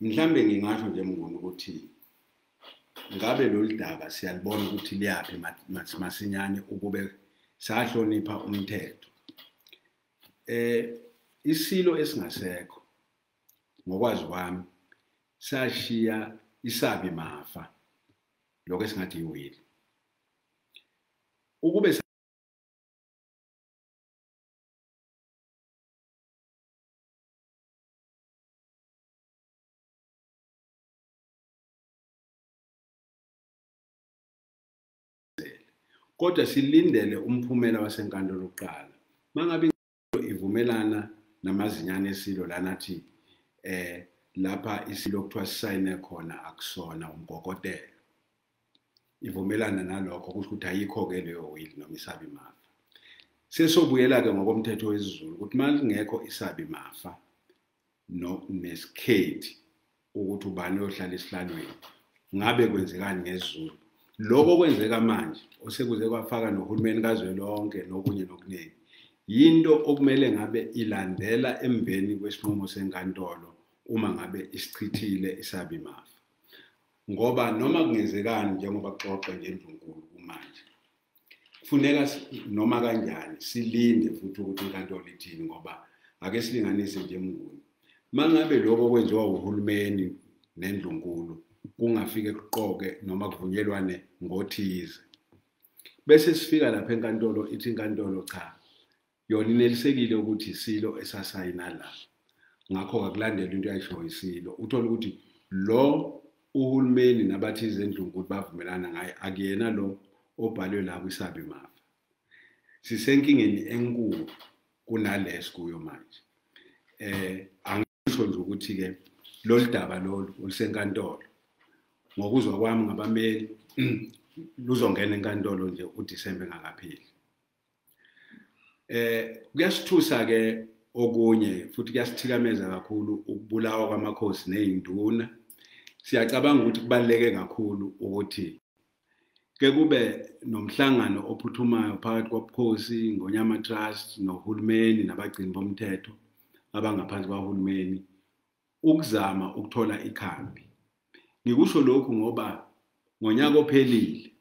Mhlambe ngingasho nje Mnguni ukuthi ngabe lolu daba siyalibona ukuthi liyaphi masinyane ukube sahlonipha umthetho. ISilo esingasekho ngokwazi kwami sashiya isabi mafa, lokho esingathi iwili. Ukube kodwa silindele umphumela wasenkantolo kuqala. Mangabe ivumelana namazinyane eSilo lana athi lapha iSilo kuthiwa sisayine khona akusona umgogotelo, ivumelana nalokho, kusho ukuthi ayikho-ke leyo will noma isabi mafa. Sesobuyela-ke ngokomthetho wesiZulu ukuthi uma lingekho isabi mafa nesikhethi ukuthi ubani oyohlala esihlalweni, ngabe kwenzekani ngesiZulu? Lokho kwenzeka manje osekuze kwafaka nohulumeni kazwelonke nokunye nokuningi, yinto okumele ngabe ilandela emveni kwesinqumo senkantolo uma ngabe isichithile isabimafa. Ngoba noma kungenzekani njengoba kuxoxwa nje eNdlunkulu kumanje, kufuneka noma kanjani silinde futhi ukuthi inkantolo ithini, ngoba ake silinganise nje Mnguni, mangabe lokho kwenziwa uhulumeni nendlunkulu kungafike kuqoke noma kuvunyelwane ngothize, bese sifika lapha enkantolo ithi inkantolo cha, yona inelisekile ukuthi isilo esasayina la, ngakho akulandelwa into ayisho isilo. Uthola ukuthi lo uhulumeni nabathize endlunkulu bavumelana ngaye, akuyena lo obhalwe la kwisabimafa. Sisenkingeni enkulu kunaleso kuyo manje. Angisho nje ukuthi ke lolu daba lolu olusenkantolo, ngokuzwa kwami ngabameli luzongena enkantolo nje uDisemba engakapheli. Kuyasithusa ke okunye futhi kuyasithikameza kakhulu ukubulawa kwamakhosi nezinduna. Siyacabanga ukuthi kubaluleke kakhulu ukuthi ke kube nomhlangano ophuthumayo phakathi kobukhosi, Ngonyama Trust, nohulumeni nabagcini bomthetho abangaphansi kwahulumeni, ukuzama ukuthola ikhambi. Ngikusho lokhu ngoba ngonyaka ophelile,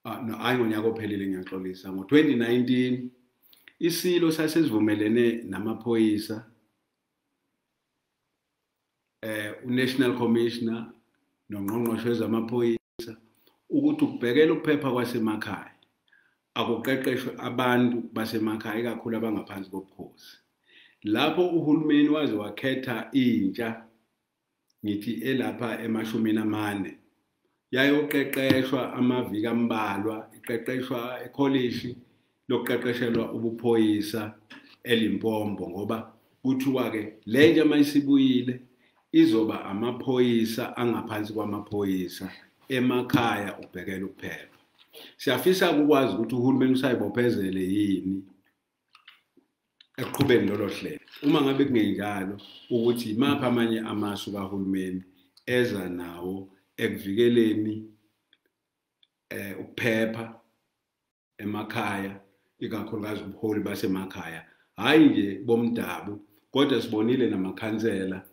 hayi ngonyaka ophelile ngiyaxolisa, ngo-2019 isilo sasesivumelene namaphoyisa, uNational Commissioner nongqongqoshe wezamaphoyisa ukuthi ukubhekela ukuphepha kwasemakhaya akuqeqeshwe abantu basemakhaya ikakhulu abangaphansi kobukhosi. Lapho uhulumeni waze wakhetha intsha ngithi elapha e-40 yayoqeqeshwa amaviki ambalwa, iqeqeshwa ekolishi lokuqeqeshelwa ubuphoyisa eLimpopo, ngoba kuthiwa ke le ntsha mayisibuyile izoba amaphoyisa angaphansi kwamaphoyisa emakhaya ukubhekela ukuphepha. Siyafisa ukwazi ukuthi uhulumeni usayibophezele yini ekuqhubeni lolo hlelo. Uma ngabe kungenjalo, ukuthi imaphi amanye amasu kahulumeni eza nawo ekuvikeleni ukuphepha emakhaya, ikakhulukazi ubuholi basemakhaya, hhayi nje bomdabu, kodwa sibonile namakhansela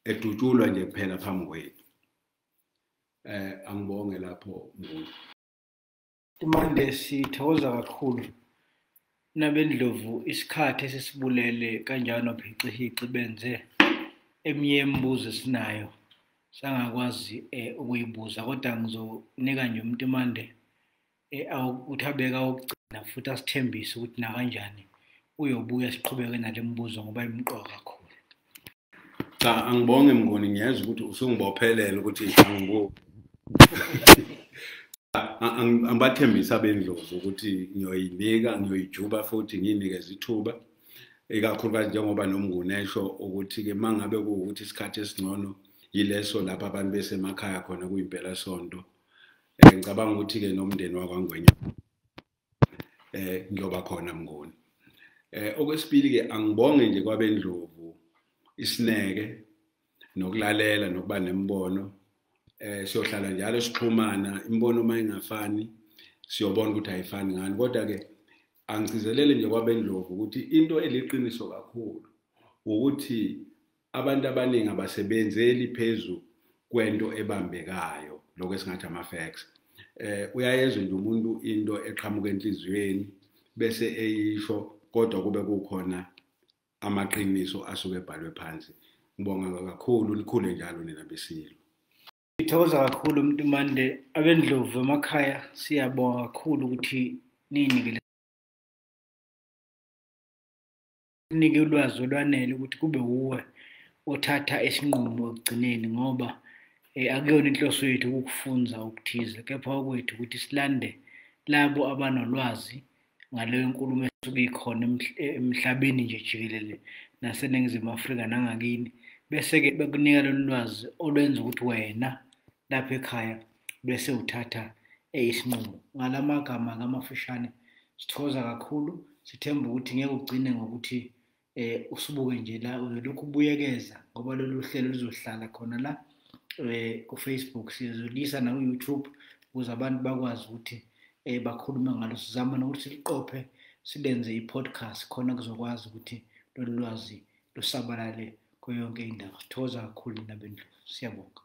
edutshulwa nje kuphela phambi kwethu. Angibonge lapho Mnguni. Mande, sithokoza kakhulu nabeNdlovu, isikhathi esisibulele kanjalo phicihici benze eminye imibuzo esinayo sangakwazi ukuyibuza, kodwa ngizonika nje umuntu Mande ukuthi abeke awokugcina futhi asithembise ukuthi nakanjani uyobuya siqhubeke nale mibuzo ngoba imqoka kakhulu. Cha, angibonge Mnguni, ngiyezwa ukuthi usungibophelele ukuthi angibuke. Angibathembisa abeNdlovu ukuthi ngiyoyinika, ngiyoyijuba futhi ngiyinikeze ithuba, ikakhulukazi njengoba noMnguni esho ukuthi-ke uma ngabe kuwukuthi isikhathi esingcono yileso lapho abantu besemakhaya khona kuyimpelasonto. Ngicabanga ukuthi-ke nomndeni wakwaNgwenya ngiyoba khona Mnguni. Okwesibili-ke angibonge nje kwabeNdlovu isineke nokulalela nokuba nemibono. Siyohlala njalo sixhumana, imibono uma ingafani siyobona ukuthi ayifani ngani, kodwa-ke angigcizelele nje kwabeNdlovu ukuthi into eliqiniso kakhulu ukuthi abantu abaningi abasebenzeli phezu kwento ebambekayo, lokho esingathi ama-facts. Uyayezwa nje umuntu into eqhamuka enhliziyweni bese eyisho, kodwa kube kukhona amaqiniso asuke ebhalwe phansi. Ngibonga kakhulu, nikhule njalo nina beSilo. Ngithokoza kakhulu Mntimande. AbeNdlovu emakhaya siyabonga kakhulu ukuthi ninike ulwazi olwanele ukuthi kube wuwe othatha isinqumo ekugcineni, ngoba akuyona inhloso yethu ukukufunza okuthize, kepha okwethu ukuthi silande labo abanolwazi ngaleyo nkulumo esuke ikhona emhlabeni nje jikelele naseNingizimu Afrika nangakini, bese-ke bekunika lolu lwazi olwenza ukuthi wena lapha ekhaya bese uthatha isinqumo. Ngalamagama amafushane sithokoza kakhulu, sithemba ukuthi ngeke ugcine ngokuthi usubuke nje la, uyolokhu ubuyekeza ngoba lolu hlelo luzohlala khona la ku-Facebook, sizolisa naku-YouTube ukuze abantu bakwazi ukuthi bakhulume ngalo. Sizama nokuthi siliqophe silenze i-podcast khona kuzokwazi ukuthi lolu lwazi lusabalale kuyo yonke indawo. Sithokoza kakhulu nina beNdlovu, siyabonga.